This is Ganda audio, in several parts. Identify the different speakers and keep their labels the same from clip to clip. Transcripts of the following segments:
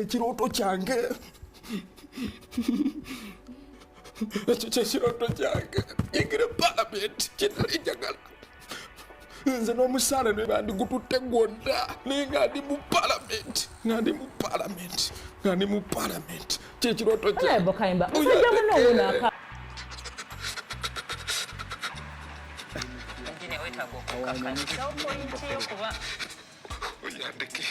Speaker 1: Ekirooto kyange ekyo kyekirooto kyange, yingira palamenti kyenali njagala. Nze n'omusaala ne bandigututte gwonna, naye nga ndi mu palamenti, nga ndi mu palamenti, nga ndi mu palamenti, kyekirooto
Speaker 2: kyange.
Speaker 1: Oyandeke.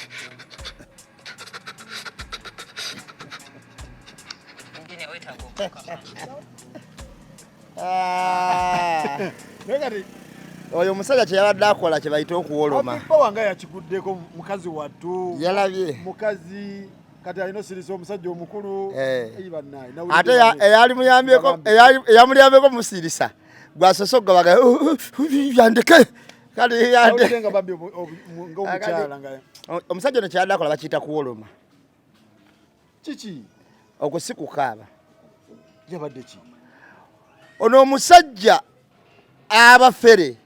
Speaker 3: Ah. Oyo omusajja kyeyabadde akola kyebayita okuwoloma.
Speaker 4: Wange yakiguddeko mukazi wattu.
Speaker 3: Yalabye.
Speaker 4: Mukazi kati alina osirisa omusajja omukulu.
Speaker 3: Eh. Ate eyamuyambyeko musirisa gwasose okugabaga yandeke kati yande omusajja ono kyeyadde akola bakiyita kuwoloma.
Speaker 4: Kiki?
Speaker 3: Okwo si kukaaba.
Speaker 4: Yabadde ki?
Speaker 3: Ono omusajja abafere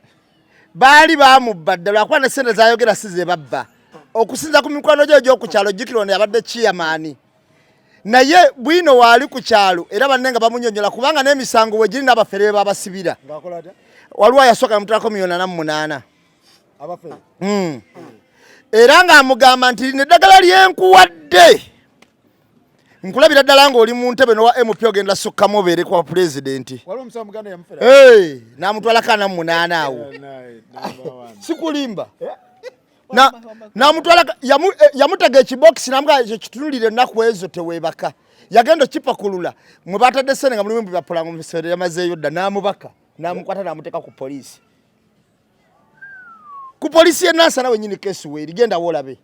Speaker 3: baali bamubba dda lwakuba ne sente zayogera si ze babba. Okusinza ku mikwano gye egy'oku kyalo, jjukira ono yabadde chairman. Naye bwino waali ku kyalo era banne nga bamunyonyola kubanga n'emisango we giri n'abafere be babasibira. Waliwo ayasooka yamutwalako miliyoni 48.
Speaker 4: Abafere?
Speaker 3: Era ng'amugamba nti lino eddagala lyenkuwadde nkulabira ddala ng'oli mu ntebe n'owa MP ogenda sukkamu obeere kwa pulezidenti. N'amutwalako 48 awo. Sikulimba. N'amutwala yamutega ekibokisi n'amugamba ekyo kitunulire ennaku ezo teweebaka. Yagenda okipakulula mwe batadde ssente nga mulimu bibapula nga omusere yamazeeyo dda n'amubaka n'amukwata n'amuteeka ku poliisi. Ku poliisi y'e Nansana wennyini keesi weeri, genda woolabe.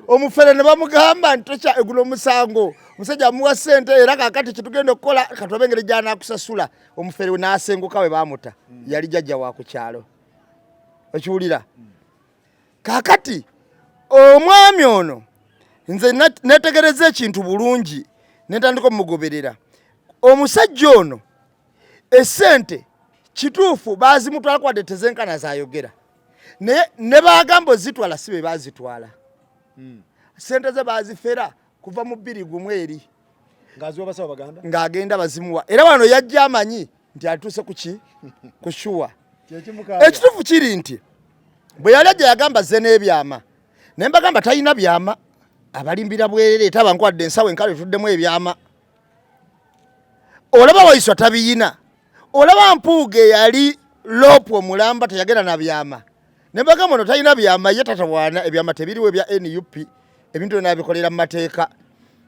Speaker 3: Omufere ne bamugamba nti tokya egula omusango, omusajja amuwa ssente era kaakati kyetugenda okukola katulabe engeri gy'anaakusasula. Omufere we n'asenguka we baamuta, yali jjajja wa ku kyalo. Okiwulira? Kaakati omwami ono nze neetegereza ekintu bulungi ne ntandika omugoberera. Omusajja ono essente kituufu baazimutwala kwadde tezenkana zayogera, naye ne baagamba ozitwala si be baazitwala. Ssente ze baazifera kuva mu 2 eri ng'agenda bazimuwa, era wano yajja amanyi nti atuuse ku ki? Ku shuwa. Ekituufu kiri nti bwe yali ajja yagamba zze n'ebyama, naye mbagamba talina byama, abalimbira bwerere taba nkwadde ensawo enkalu etuddemu ebyama. Olaba Waiswa tabiyina, olaba Mpuuga eyali loopu omulamba teyagenda na byama, ne mbagamba ono talina byama, ye tatawaana ebyama tebiriwo ebya NUP, ebintu byonna abikolera mu mateeka.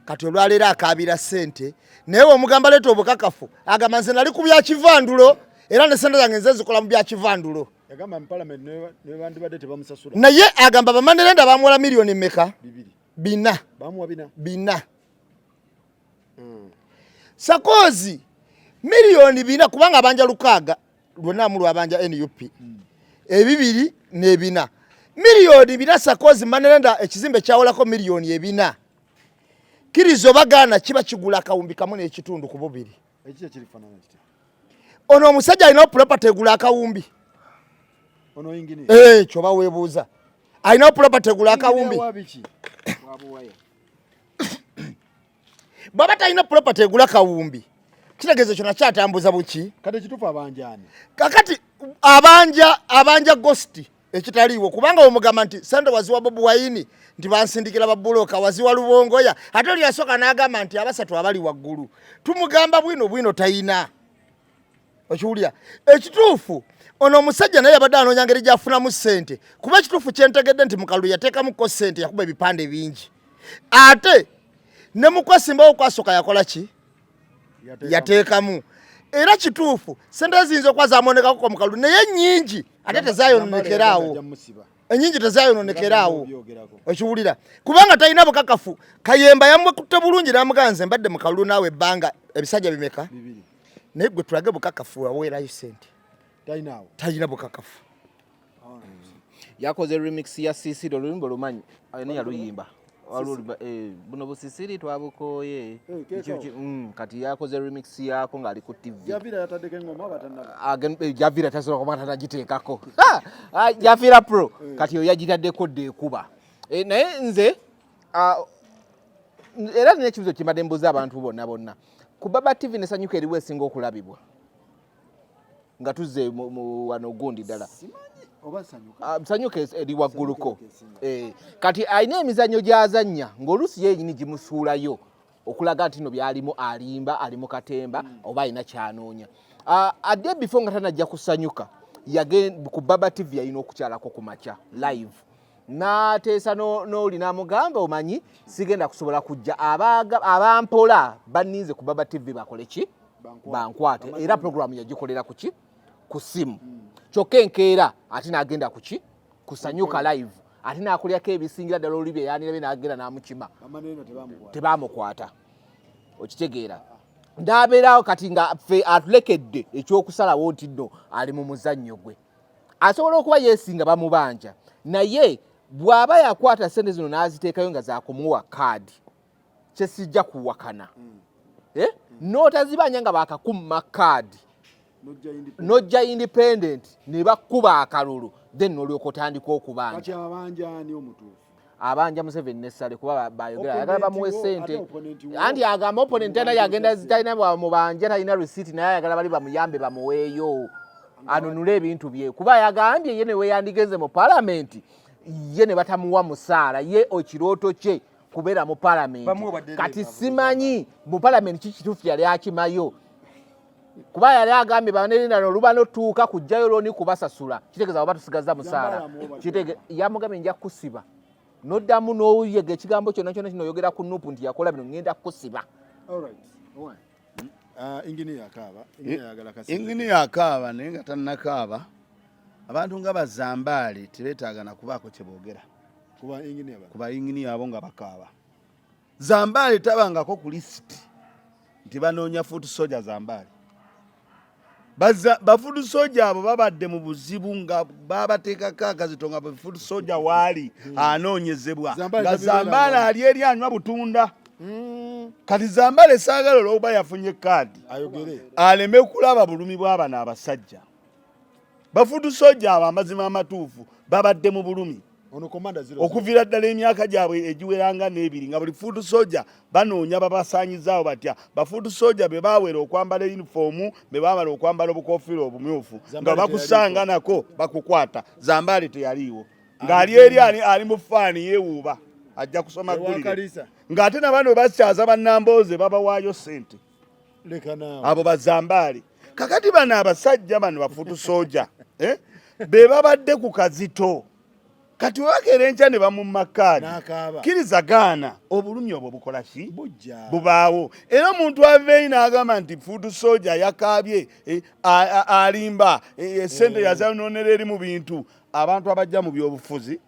Speaker 3: Kati olwaleero akaabira ssente, naye womugamba leeta obukakafu agamba nze nali ku bya kivandulo era ne ssente zange nze nzikola mu bya kivandulo. Naye agamba bamanerenda bamuwola miliyoni mmeka? Bina. Bina. Sakozi miliyoni 4 kubanga abanja 6 lwonna mu lwabanja NUP. 2 n'ebina. Miliyoni 4 Sakozi manerenda ekizimbe kyawolako miliyoni 4. Kirizo bagaana kiba kigula akawumbi kamu n'ekitundu ku bubiri. Ono omusajja alina property egula akawumbi. Kyoba weebuuza. Alina property egula akawumbi. Bw'aba talina property egula kawumbi, kitegeeza ekyo nakyo atambuza buki?
Speaker 4: Kati ekituufu abanja ani?
Speaker 3: Kakati abanja ghost ekitaliiwo, kubanga omugamba nti sente waziwa Bobi Wine nti bansindikira babuloka, waziwa Lubongoya, ate oli yasooka n'agamba nti abasatu abali waggulu. Tumugamba bwino bwino tayina. Okiwulira? Ekituufu ono omusajja naye yabadde anoonya ngeri gy'afunamu ssente, kuba ekituufu kye ntegedde nti mu kalulu yateekamuko ssente, yakuba ebipande bingi, ate ne mu kwesimbawo okwasooka yakola ki? Yateekamu. Era kituufu ssente ziyinza okuba zaamwonekako mu kalulu, naye nnyingi ate tezayononekeraawo. Ennyingi tezayononekeraawo. Okiwulira? Kubanga talina bukakafu. Kayemba yamwekutte bulungi n'amugamba nze mbadde mu kalulu naawe ebbanga ebisajja bimeka? Naye gwe tulage bukakafu waweerayo ssente. Talina bukakafu.
Speaker 5: Yakoze remix ya Sisiri, oluyimba olumanyi ani yaluyimba? Buno busisiri twabukooye. Kati yakoze remix yaako ng'ali ku TV.
Speaker 4: Javira yataddeko engoma oba tannaba?
Speaker 5: Javira tasobola kuba tannagiteekako. Javira Pro kati oyo yagitaddeko dda ekuba. Naye nze Era nina ekibuzo kimbadde mbuuza abantu bonna bonna ku Baba TV ne Sanyuka, eriwo esinga okulabibwa nga tuzze wano gundi ddala?
Speaker 4: Oba Sanyuka?
Speaker 5: Ah, Sanyuka eri wagguluko. Kati alina emizannyo gy'azannya ng'oluusi yenyini gimusuulayo okulaga nti no byalimu alimba, ali mu katemba oba alina kyanoonya. Ah, adde before nga tanajja kusanyuka, ku Baba TV yalina okukyalako ku makya live n'ateesa n'oli n'amugamba, "Omanyi sigenda kusobola kujja, abampola banninze ku Baba TV bakole ki? Bankwate." Era programu yagikolera ku ki? Ku simu. Kyokka enkeera ate n'agenda ku ki? Kusanyuka live, ate n'akolyako ebisingira ddala oli bye yanirabe, n'agenda n'amukima.
Speaker 4: Amaneno tebamukwata.
Speaker 5: Tebamukwata, okitegeera? N'abeerawo kati nga ffe atulekedde ekyokusalawo nti nno ali mu muzannyo gwe, asobola okuba yeesinga bamubanja, naye bw'aba yakwata sente zino n'aziteekayo nga zakumuwa kaadi, kyesijja kuwakana. Eh? N'otazibanja nga bakakumma kaadi,
Speaker 4: nojja independent.
Speaker 5: Nojja independent ne bakkuba akalulu, then n'olyoka otandika okubanja.
Speaker 4: Kati abanja ani omutuufu?
Speaker 5: Abanja Museveni ne Sale, kuba bayogera
Speaker 4: Opponent
Speaker 5: ayagala bamuwe
Speaker 4: wo,
Speaker 5: sente.
Speaker 4: Ate opponent wo.
Speaker 5: Anti agamba opponent talina yagenda, talina bwamubanja, talina receipt, naye ayagala bali bamuyambe bamuweeyo anunule ebintu bye, kuba yagambye ye ne weyandigenze mu palamenti ye ne batamuwa musaala, ye ekirooto kye kubeera mu palamenti.
Speaker 3: Bamuwe wadde
Speaker 5: Kati
Speaker 3: leero.
Speaker 5: simanyi mu palamenti ki kituufu yali akimayo, kuba yali agambye banerindano oluba notuuka kujjayo looni kubasasula, kitegeeza oba tusigaza musaala.
Speaker 4: Zambala amuwa.
Speaker 5: Yamugambye, "Nja kusiba, noddamu n'oyega ekigambo kyonna kyonna kino oyogera ku NUP nti yakola bino, ngenda kusiba."
Speaker 4: Alright. Owa. Ah, engineer akaaba. Engineer ayagala kasente.
Speaker 2: Inginiya akaaba, naye nga tannakaaba, abantu nga bazambaale tebeetaaga na kubaako kye boogera.
Speaker 4: Kuba engineer bano.
Speaker 2: Ku bayinginiya abo nga bakaaba, Zambaale tabangako ku lisiti nti banoonya foot soldier. Zambaale ba foot soldier abo babadde mu buzibu nga babateekako akazito nga foot soldier waali anoonyezebwa.
Speaker 4: Zambaale
Speaker 2: nga
Speaker 4: tabibeera.
Speaker 2: Zambaale ali eri anywa butunda. Kati Zambaale saagala olwokuba yafunye kaadi
Speaker 4: Ayogere.
Speaker 2: aleme kulaba bulumi bw'abano abasajja ba foot soldier abo. Amazima amatuufu, babadde mu bulumi
Speaker 4: Ono commander zero.
Speaker 2: okuviira ddala emyaka gyabwe egiweranga n'ebiri, nga buli foot soldier banoonya babasaanyizaawo batya. Ba foot soldier be baawera okwambala yunifoomu, be baamala okwambala obukofiira obumyufu nga
Speaker 4: Zambaale.
Speaker 2: bakusanga nako bakukwata. Zambaale teyaliiwo, ng'ali eri ali mu faani yeewuuba ajja kusoma
Speaker 4: Ewa
Speaker 2: ggulire.
Speaker 4: Kalisa.
Speaker 2: Ng'ate na bano bakyaza bannambooze babawaayo ssente.
Speaker 4: Leka naawe.
Speaker 2: Abo bazambaale. Kakati bano abasajja bano ba foot soldier, eh? Be babadde ku kazito. Kati webakeera enkya ne bamumma kaadi,
Speaker 4: N'akaaba.
Speaker 2: kkiriza gaana, obulumi obwo bukola ki?
Speaker 4: Bujja.
Speaker 2: Bubaawo. Era omuntu aveeyo n'agamba nti foot soldier yakaabye, eh, alimba, esente yazanonera eri mu bintu. Abantu abajja mu byobufuzi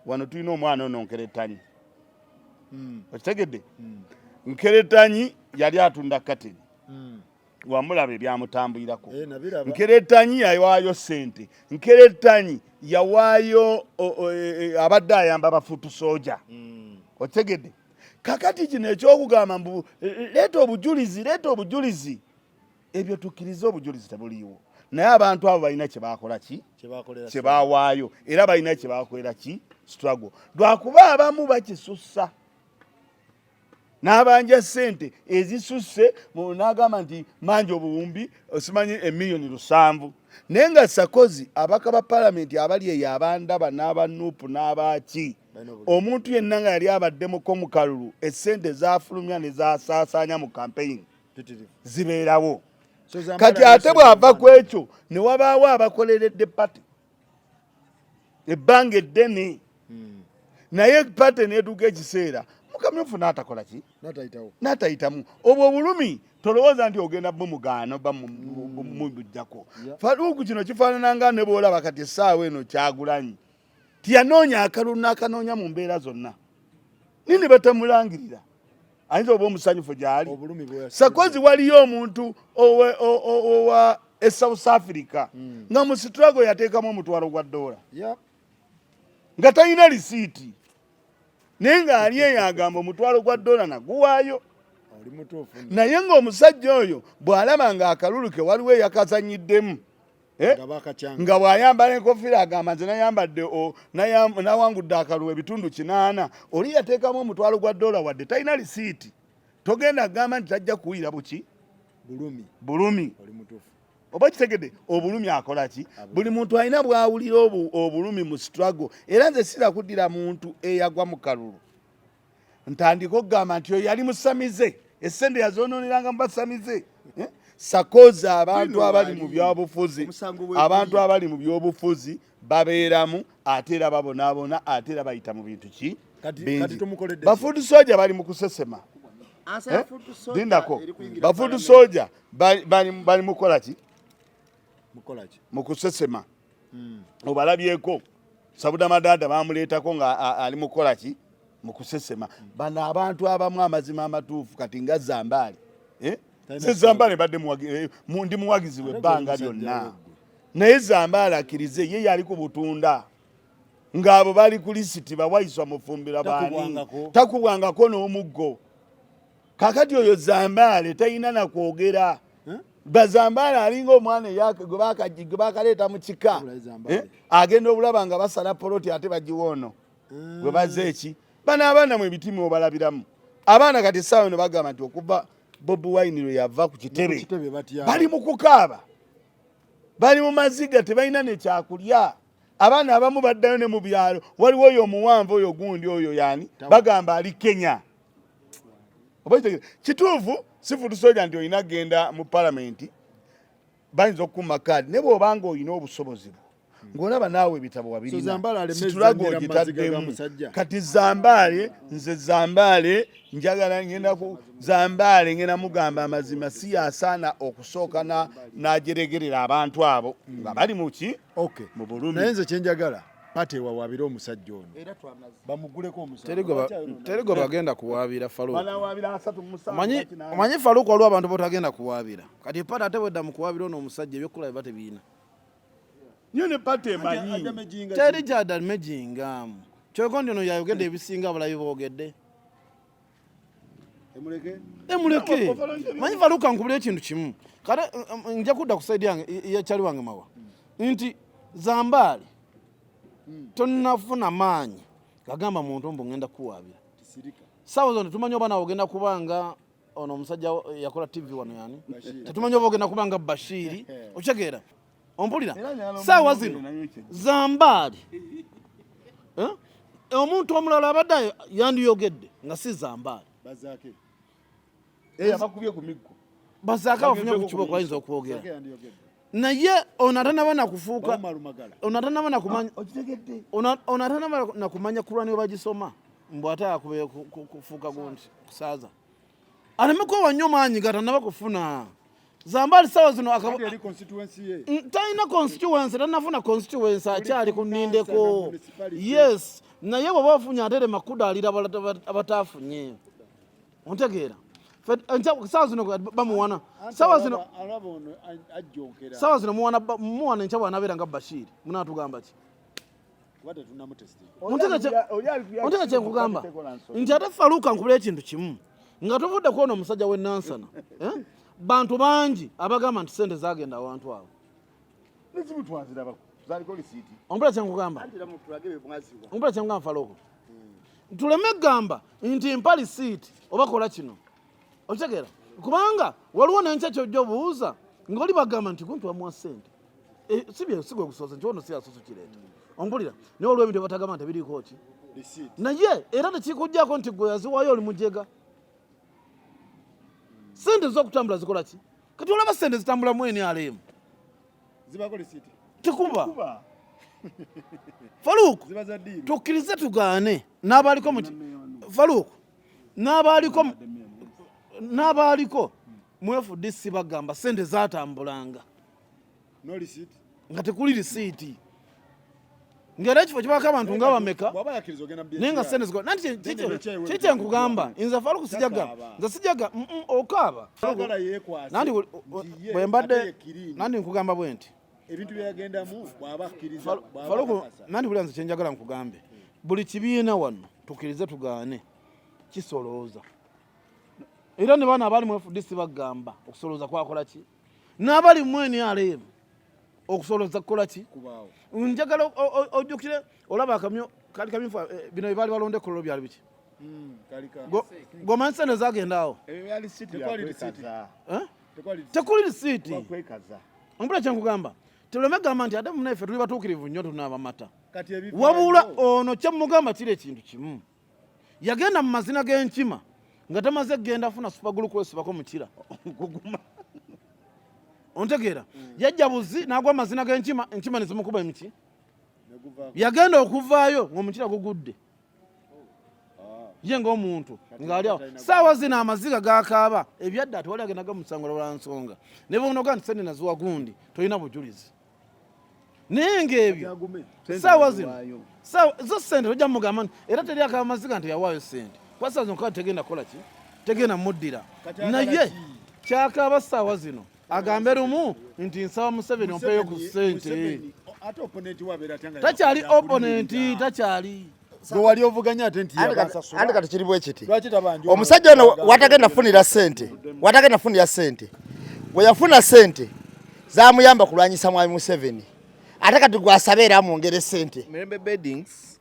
Speaker 2: wano, tulina omwana ono Nkeretanyi. Okitegedde? Nkeretanyi yali atunda kateni, wamulaba ebyamutambulirako.
Speaker 4: Eh, nabiraba.
Speaker 2: Nkeretanyi yawaayo sente, Nkeretanyi yawaayo abadde ayamba ba foot soldier. Okitegedde? Kakati kino ekyokugamba mbu leeta obujulizi, leeta obujulizi, ebyo tukkirize obujulizi tebuliiwo, naye abantu abo balina kyebakola ki?
Speaker 4: Kyebakolera.
Speaker 2: Kyebawaayo, era balina kyebakolera ki? Struggle. Lwakuba abamu bakisussa n'abanja sente ezisusse, n'agamba nti manja obuwumbi osimanyi 7,000,000, naye nga sakozi abaka ba palamenti abali eyo abandaba n'abanuupu n'abaaki, omuntu yenna nga yali abaddemuko mu kalulu, esente zafulumya ne zasaasaanya mu campaign
Speaker 4: Pitirivu.
Speaker 2: zibeerawo.
Speaker 4: So Zambala
Speaker 2: Kati ate
Speaker 4: yose
Speaker 2: bw'ava ku ekyo ne wabaawo abakoleredde party ebbanga eddene, naye party neetuuka ekiseera mukamyufu n'atakola ki?
Speaker 4: N'atayitawo.
Speaker 2: N'atayitamu. Obwo obulumi tolowooza nti ogenda bumugaana oba mubujjako. Faluuku, kino kifaanana nga ne bw'olaba kati essaawa eno Kyagulanyi tiyanoonya akalulu n'akanoonya mu mbeera zonna, nini batamulangirira, ayinza oba omusanyufu gy'ali.
Speaker 4: Obulumi bwe
Speaker 2: Sakozi waliyo omuntu owa e South Africa nga mu struggle yateekamu $1,000 nga talina lisiiti, naye ng'ali eyo agamba $1,000 naguwaayo.
Speaker 4: Oli mutuufu.
Speaker 2: Naye ng'omusajja oyo bw'alaba ng'akalulu ke waliwo eyakazanyiddemu. Eh? Nga bw'ayambala enkofiira agamba nze nayambadde nawangudde akalulu ebitundu 80, oli yateekamu omutwalo gwa dola wadde talina lisiiti. Togenda kugamba nti tajja kuwulira buki bulumi. Oba kitegedde obulumi akola ki? Buli muntu alina bw'awulira obulumi mu struggle. Era nze sira kuddira muntu eyagwa mu kalulu ntandika okugamba nti oyo yali musamize, essente yazoononeranga mu basamize. Eh? Sakoza abantu abali mu byobufuzi, abantu abali mu byobufuzi babeeramu ate era babonaabona ate era bayita mu bintu ki bingi. Bafuudu soja bali mu kusesema. Eh? Lindako, bafuudu soja bali mu kukola ki? Mu kusesema. Obalabyeko Sabuda Madada bamuleetako nga ali mu kukola ki? Mu kusesema. Bano abantu abamu amazima amatuufu kati nga Zambaale, eh? Nze Zambaale mbadde ndi muwagizi we ebbanga lyonna, naye Zambaale akkirize ye yali ku butunda ng'abo bali ku lisiti bawayiswa mufumbira baani takubwangako n'omuggo. Kakati oyo Zambaale talina na kwogera. Bazambaale alinga omwana gwe bakaleeta mu kika, agenda obulaba nga basala poloti ate bagiwa ono gwe bazze eki. Bano abaana mu ebitimu obalabiramu abaana kati essaawa eno bagamba nti okuva Bobi Wine lwe yava ku kitebe bali mu kukaaba, bali mu maziga, tebalina nekyakulya. Abaana abamu baddayo ne mu byalo. Waliwo oyo omuwanvu oyo gundi oyo yani bagamba ali Kenya. Kituufu si foot soldier nti olina kugenda mu palamenti, bayinza okukuma kaadi, naye bw'obanga olina obusobozi bwo ng'olaba naawe ebitabo wabirina, situlaga ogitaddemu. Kati Zambaale, nze Zambaale njagala ngenda ku Zambaale, ngenda mugamba amazima, si yasaana okusooka n'ajeregerera abantu abo nga bali mu ki mu bulumi.
Speaker 4: Naye nze kyenjagala pate ewawabire omusajja ono bamuguleko omusango.
Speaker 6: Teri gwe bagenda kuwaabira Farouk. Omanyi Farouk waliwo abantu botagenda kuwaabira. Kati pate ate bwedda mu kuwaabira ono omusajja ebyokukola biba tebiina.
Speaker 2: Nyo ne pate emanyi.
Speaker 6: Teri gyadamejingamu. Kyokka ndi ono yayogedde ebisinga abalabi boogedde. Emuleke. Manyi Farouk nkubula ekintu kimu. Kale nja kudda ku side yange ya kyali wange mawa. Nti Zambaali tonnafuna maanyi gagamba muntu mbu ngenda kuwaabira. Saawa zino tetumanyi oba nawe ogenda kubanga ono omusajja yakola TV wano yani. Tetumanyi oba ogenda kubanga Bashiri. Okitegeera? Ompulira? Saawa zino Zambaali omuntu omulala abadde yandiyogedde nga si Zambaali.
Speaker 2: Abakubye ku miggo.
Speaker 6: Bazaake abafunye ku kibooko bayinza okwogera. Naye ono atanaba nakufuuka, ono atanaba nakumanya, ono atanaba nakumanya kulwani we bagisoma, mbu ate akube kufuuka gundi kusaaza. Aleme kwewa nnyo maanyi nga tanaba kufuna. Zambaali sawa zino talina constituency, tanafuna constituency, akyali ku nnindeko. Yes, naye bw'oba ofunye ate lema kudaalira abataafunye. Ontegeera? Sawa zino bamuwana. Sawa zino sawa zino muwana muwana enkya bw'anaabeera nga Bashir, munaatugamba ki? Ontega kye nkugamba nti ate Faruka nkubula ekintu kimu nga tuvudde ku ono omusajja w'e Nansana, bantu bangi abagamba nti sente zagenda awantu awo. Ompula kye nkugamba, ompula kye nkugamba Faruku, tuleme gamba nti mpa lisiiti oba kola kino, okitegeera? Kubanga waliwo n'enkya kyojja obuuza ng'oli bagamba nti gunti wamuwa ssente. Si bye si gwe gusoose nti ono si yasoose kireeta. Ompulira? Naye waliwo ebintu batagamba nti tebiriiko ki, naye era tekikuggyako nti gwe yaziwaayo oli mujega. Ssente z'okutambula zikola ki? Kati olaba ssente zitambula mu NRM tekuba. Farouk, tukkirize tugaane n'abaliko mu Farouk n'abaliko n'abaliko mu FDC bagamba ssente zaatambulanga nga tekuli risiiti, ng'era ekifo kibaako abantu nga bameka, naye nga ssente zikola. Nanti kiki nkugamba nze Farouk sijaga, nze sijaga okaaba. Nanti bwe mbadde nanti nkugamba bwe nti
Speaker 4: ebintu byagendamu bw'aba akkiriza.
Speaker 6: Farouk, nanti buli nze kyenjagala nkugambe, buli kibiina wano tukkirize tugaane kisolooza, era ne bano abali mu FDC bagamba okusolooza kwakola ki, n'abali mu NRM Okusoloza kukola ki? Njagala ojjukire olaba akamyu kali kamyufu, eh, bino byebaali balonda ekololo byali biki? Gomanyi sente zagenda awo. Eh? Tekuli risiiti. Ompula kyenkugamba, tuleme gamba nti ate munaffe tuli batuukirivu nnyo, tunaaba mata. Wabula ono kyemugamba kiri ekintu kimu, yagenda mu mazina g'enkima nga tamaze kugenda funa supagulu kwesibako mukira
Speaker 2: guguma.
Speaker 6: Ontegeera? Yajja buzi n'agwa amazina g'enkima, enkima ne zimukuba emiki. Yagenda okuvaayo ng'omukira gugudde, ye ng'omuntu ng'ali awo. Saawa zino amaziga gakaaba ebyadda, ati wali agenda gamusangula lwa nsonga ne bonoga nti sente naziwa gundi, tolina bujulizi. Naye ng'ebyo saawa zino zo sente tojja mugamba nti era teri akaba maziga nti yawaayo sente, kuba saawa zino kati tegenda kukola ki, tegenda muddira. Naye kyakaaba saawa zino agambe lumu nti nsaba Museveni ompeeyo ku sente. Takyali opponent, takyali.
Speaker 4: Gwe wali ovuganya ate nti
Speaker 3: yabasasula. Kati kiri bwe kiti, omusajja ono watagenda kufunira sente, watagenda kufunira sente, bwe yafuna sente zamuyamba kulwanyisa mwami Museveni, ate kati gwasaba era amwongere sente.
Speaker 5: Mirembe Beddings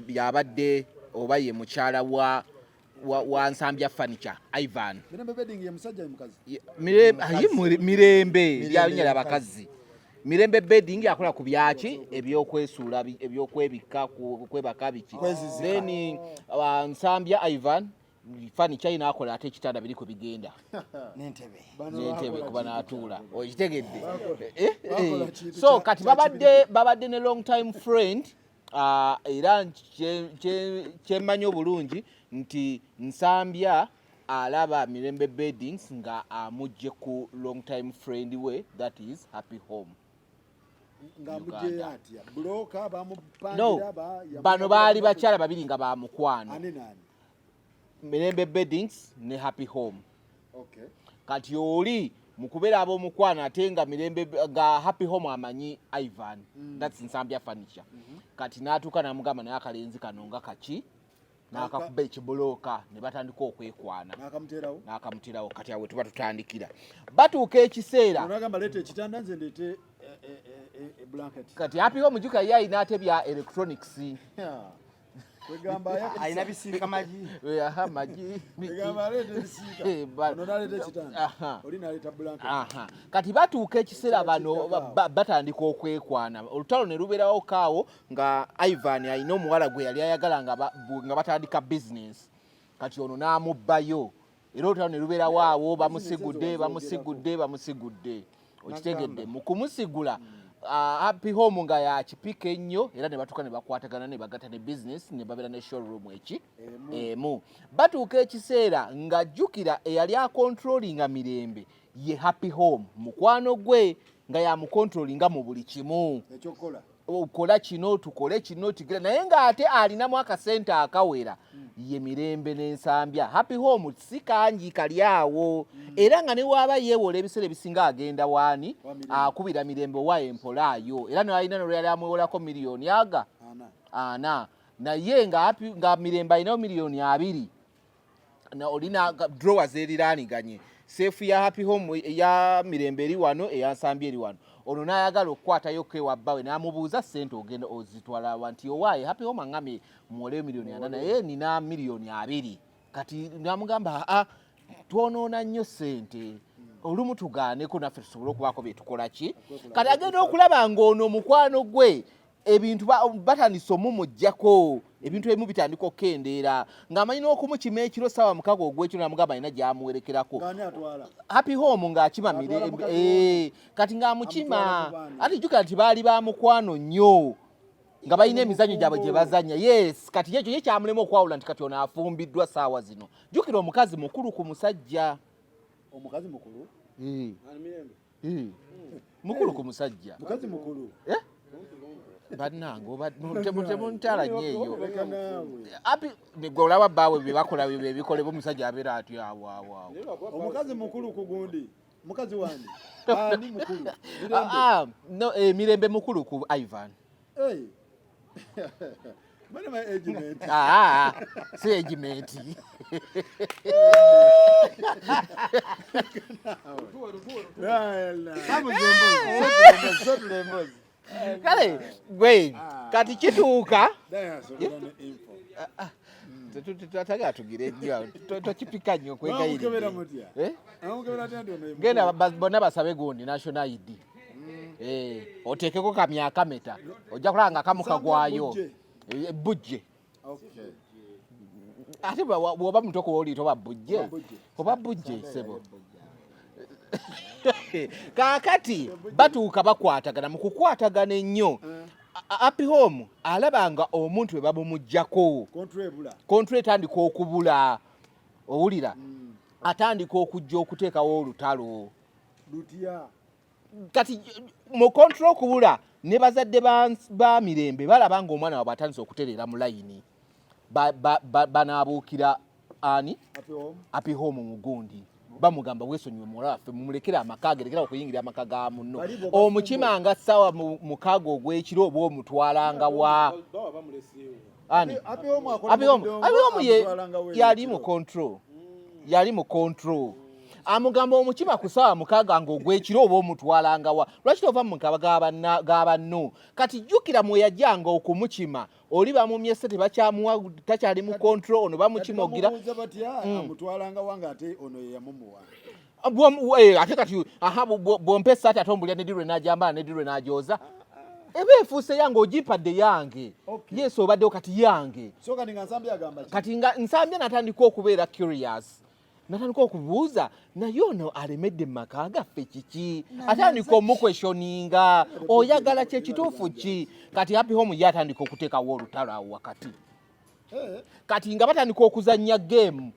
Speaker 5: yabadde oba ye mukyala wa Nsambya Furniture Ivan.
Speaker 4: Mirembe Bedding ye musajja, ye mukazi?
Speaker 5: Mirembe lyalinnya lya bakazi. Mirembe Bedding yakola ku byaki ebyokwesuula, ebyokwebikka, kwebaka biki. Then Nsambya Ivan furniture ye n'akola ate ekitanda biri kwe bigenda
Speaker 3: n'entebe
Speaker 5: n'entebe kuba n'atuula, okitegedde? Eh, eh. So kati babadde ne long time friend, era kyemmanyi obulungi nti Nsambya alaba Mirembe Beddings nga amugye ku long time friend we, that is Happy Home.
Speaker 4: Ng'amugyeyo atya? Bulooka bamupangira?
Speaker 5: No, bano baali bakyala babiri nga bamukwano.
Speaker 4: Ani nani?
Speaker 5: Mirembe Beddings ne Happy Home.
Speaker 4: Okay.
Speaker 5: Kati oli mu kubeera ab'omukwano, ate nga Mirembe, nga Happy Home amanyi Ivan, that's Nsambya Furniture. Kati n'atuuka n'amugamba naye akalenzi kano nga kaki, n'akakuba ekibulooka ne batandika okwekwana.
Speaker 4: N'akamuterawo.
Speaker 5: N'akamuterawo. Kati awe tuba tutandikira, batuuka ekiseera
Speaker 4: Onagamba leeta ekitanda, nze ndeete blanket.
Speaker 5: Kati Happy Home juka ye alina ate bya electronics.
Speaker 4: Kwegamba
Speaker 3: alina bisiika magi.
Speaker 5: Aha, magi.
Speaker 4: Kwegamba aleeta ebisiika. Ono n'aleeta ekitanda, oli n'aleeta blanket.
Speaker 5: Aha. Kati batuuka ekiseera bano batandika okwekwana, olutalo ne lubeerawo kaawo nga Ivan alina omuwala gwe yali ayagala nga batandika business. Kati ono n'amubbayo, era olutalo ne lubeerawo awo, bamusigudde, bamusigudde, bamusigudde, okitegedde? Mu kumusigula, Happy Home nga yakipika ennyo, era ne batuuka ne bakwatagana ne bagatta ne business ne babeera ne showroom eki emu. Batuuka ekiseera nga jjukira eyali acontrollinga Mirembe ye Happy Home, mukwano gwe, nga yamucontrollinga mu buli kimu.
Speaker 4: Ekyokukola.
Speaker 5: Okola kino, tukole kino, kigira, naye ng'ate alinamu akasente akawera ye Mirembe n'Ensambya. Happy Home si kangi kali awo, era nga ne waaba yeewola ebiseera ebisinga agenda waani? Akubira Mirembe owa empolaayo, era nalina nolwe yali amwewolako miliyoni aga
Speaker 4: Ana.
Speaker 5: ana, naye nga Mirembe alinawo miliyoni 20 na olina drawer zeriraaniganye, safe ya Happy Home eya Mirembe eri wano, eyansambye eri wano. Ono n'ayagala okukwatayo ewa bbawe, n'amubuuza sente ogenda ozitwala wa, nti owaaye Happy Home aŋŋamye muwoleyo miliyoni 40, naye nina miliyoni 20. Kati n'amugamba, aa, twonoona nnyo sente, olumu tugaaneko naffe tusobole okubaako bye tukola ki. Kati agenda okulaba ng'ono omukwano gwe ebintu batandise omumuggyako, ebintu ebimu bitandika okukendeera, ng'amanyi n'okumukima ekiro saawa 6 ogw'ekiro, namugamba alina gy'amuwerekerako.
Speaker 4: Ng'ani atwala?
Speaker 5: Happy Home ng'akima
Speaker 4: Atwala
Speaker 5: Mirembe.
Speaker 4: mukazi.
Speaker 5: Kati ng'amukima.
Speaker 4: Amutwala ku baana.
Speaker 5: Ate jjukira nti baali ba mukwano nnyo, nga balina emizannyo gyabwe gye bazannya. Yes, kati ekyo ye kyamulema okwawula nti kati ono afumbiddwa saawa zino. Jjukira omukazi mukulu ku musajja.
Speaker 4: Omukazi mukulu?
Speaker 5: Eh. Eh. Mukulu ku musajja.
Speaker 4: Mukazi mukulu.
Speaker 5: Eh? Bannange, oba temuntala nnyo eyo.
Speaker 4: Leka naawe.
Speaker 5: Api gwe olaba bbaawe bye bakola bye bikolebwa, omusajja abeera atyo awo awo awo.
Speaker 4: Omukazi mukulu ku gundi, mukazi wani? Ani mukulu? Mirembe?
Speaker 5: Ah, ah, no, Mirembe mukulu ku Ivan.
Speaker 4: Hey.
Speaker 5: Ah, si agement. Kale gwe kati kituuka tatagala tugire nnyo, tokipika nnyo kwegayiridde. Eh? Genda bonna basabe gundi national ID, oteekeko kamyakameta, ojja kulaba nga kamu kagwayo bujje. Ate bw'oba mutoko woli toba bujje, oba bujje sebo. Kaakati batuuka bakwatagana mu kukwatagana ennyo. Happy Home alaba nga omuntu we bamumuggyako, control etandika okubula, owulira atandika okujja okuteekawo olutalo. Kati mu control okubula, ne bazadde ba Mirembe balaba nga omwana waabwe atandise okutereera mu layini, banaabuukira ani? Happy Home. Mugundi bamugamba, "Weesonyiwe muwala waffe, mumulekere amaka ge, lekera okuyingira amaka ga munno." Omukimanga ssaawa 6 ogw'ekiro oba omutwalanga wa ani? Happy Home yali mu control, yali mu control. Amugamba, "Omukima ku ssaawa 6 nga ogw'ekiro oba omutwalanga wa? Lwaki tova mu maka ga banno?" Kati jjukira mwe yajjanga okumukima, oli bamumye ssente, bakyamuwa, takyali mu control. Ono bamukimogira.
Speaker 4: Amutwalanga wange, ate ono ye yamumuwa.
Speaker 5: Ate kati aha, bwompa essaati, ate ombulya nedirwe najambala, nedirwe najoza, eba efuuse yange, ogimpadde yange. Yes, obaddewo, kati yange. Kati nga Nsambya natandika okubeera curious, natandika okubuuza, "Naye ono alemedde mu maka gaffe kiki?" Atandika omuquestioninga, "Oyagala kyekituufu ki?" Kati Happy Home ye atandika okuteekawo olutalo awo wakati. Kati nga batandika okuzannya game,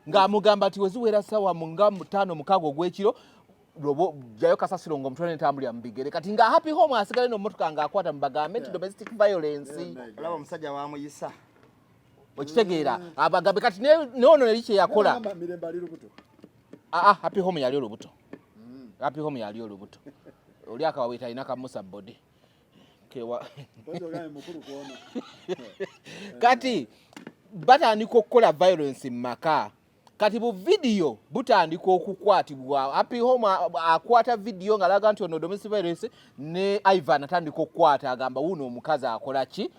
Speaker 5: ng'amugamba nti weziwera sawa nga 5, 6 ogw'ekiro, lobo jayo kasasiro ng'omutwala n'entambulira mu bigere. Kati nga Happy Home asigale n'omumotoka ng'akwata, mubagambe nti domestic violence.
Speaker 3: Olaba omusajja wamuyisa.
Speaker 5: Okitegeera? Abagambe kati noono neri kyeyakola.
Speaker 4: Mirembe ali lubuto.
Speaker 5: Aa, Happy Home yali olubuto, Happy Home yali olubuto. Oli akawawita alina kamusa body kewa.
Speaker 4: Mukulu kwona.
Speaker 5: Kati batandika okukola violence mu maka. Kati bu vidiyo butandika okukwatibwa. Happy Home akwata vidiyo ng'alaga nti ono domestic violence, ne Ivan atandika okukwata, agamba, "Wuno omukazi akola ki?"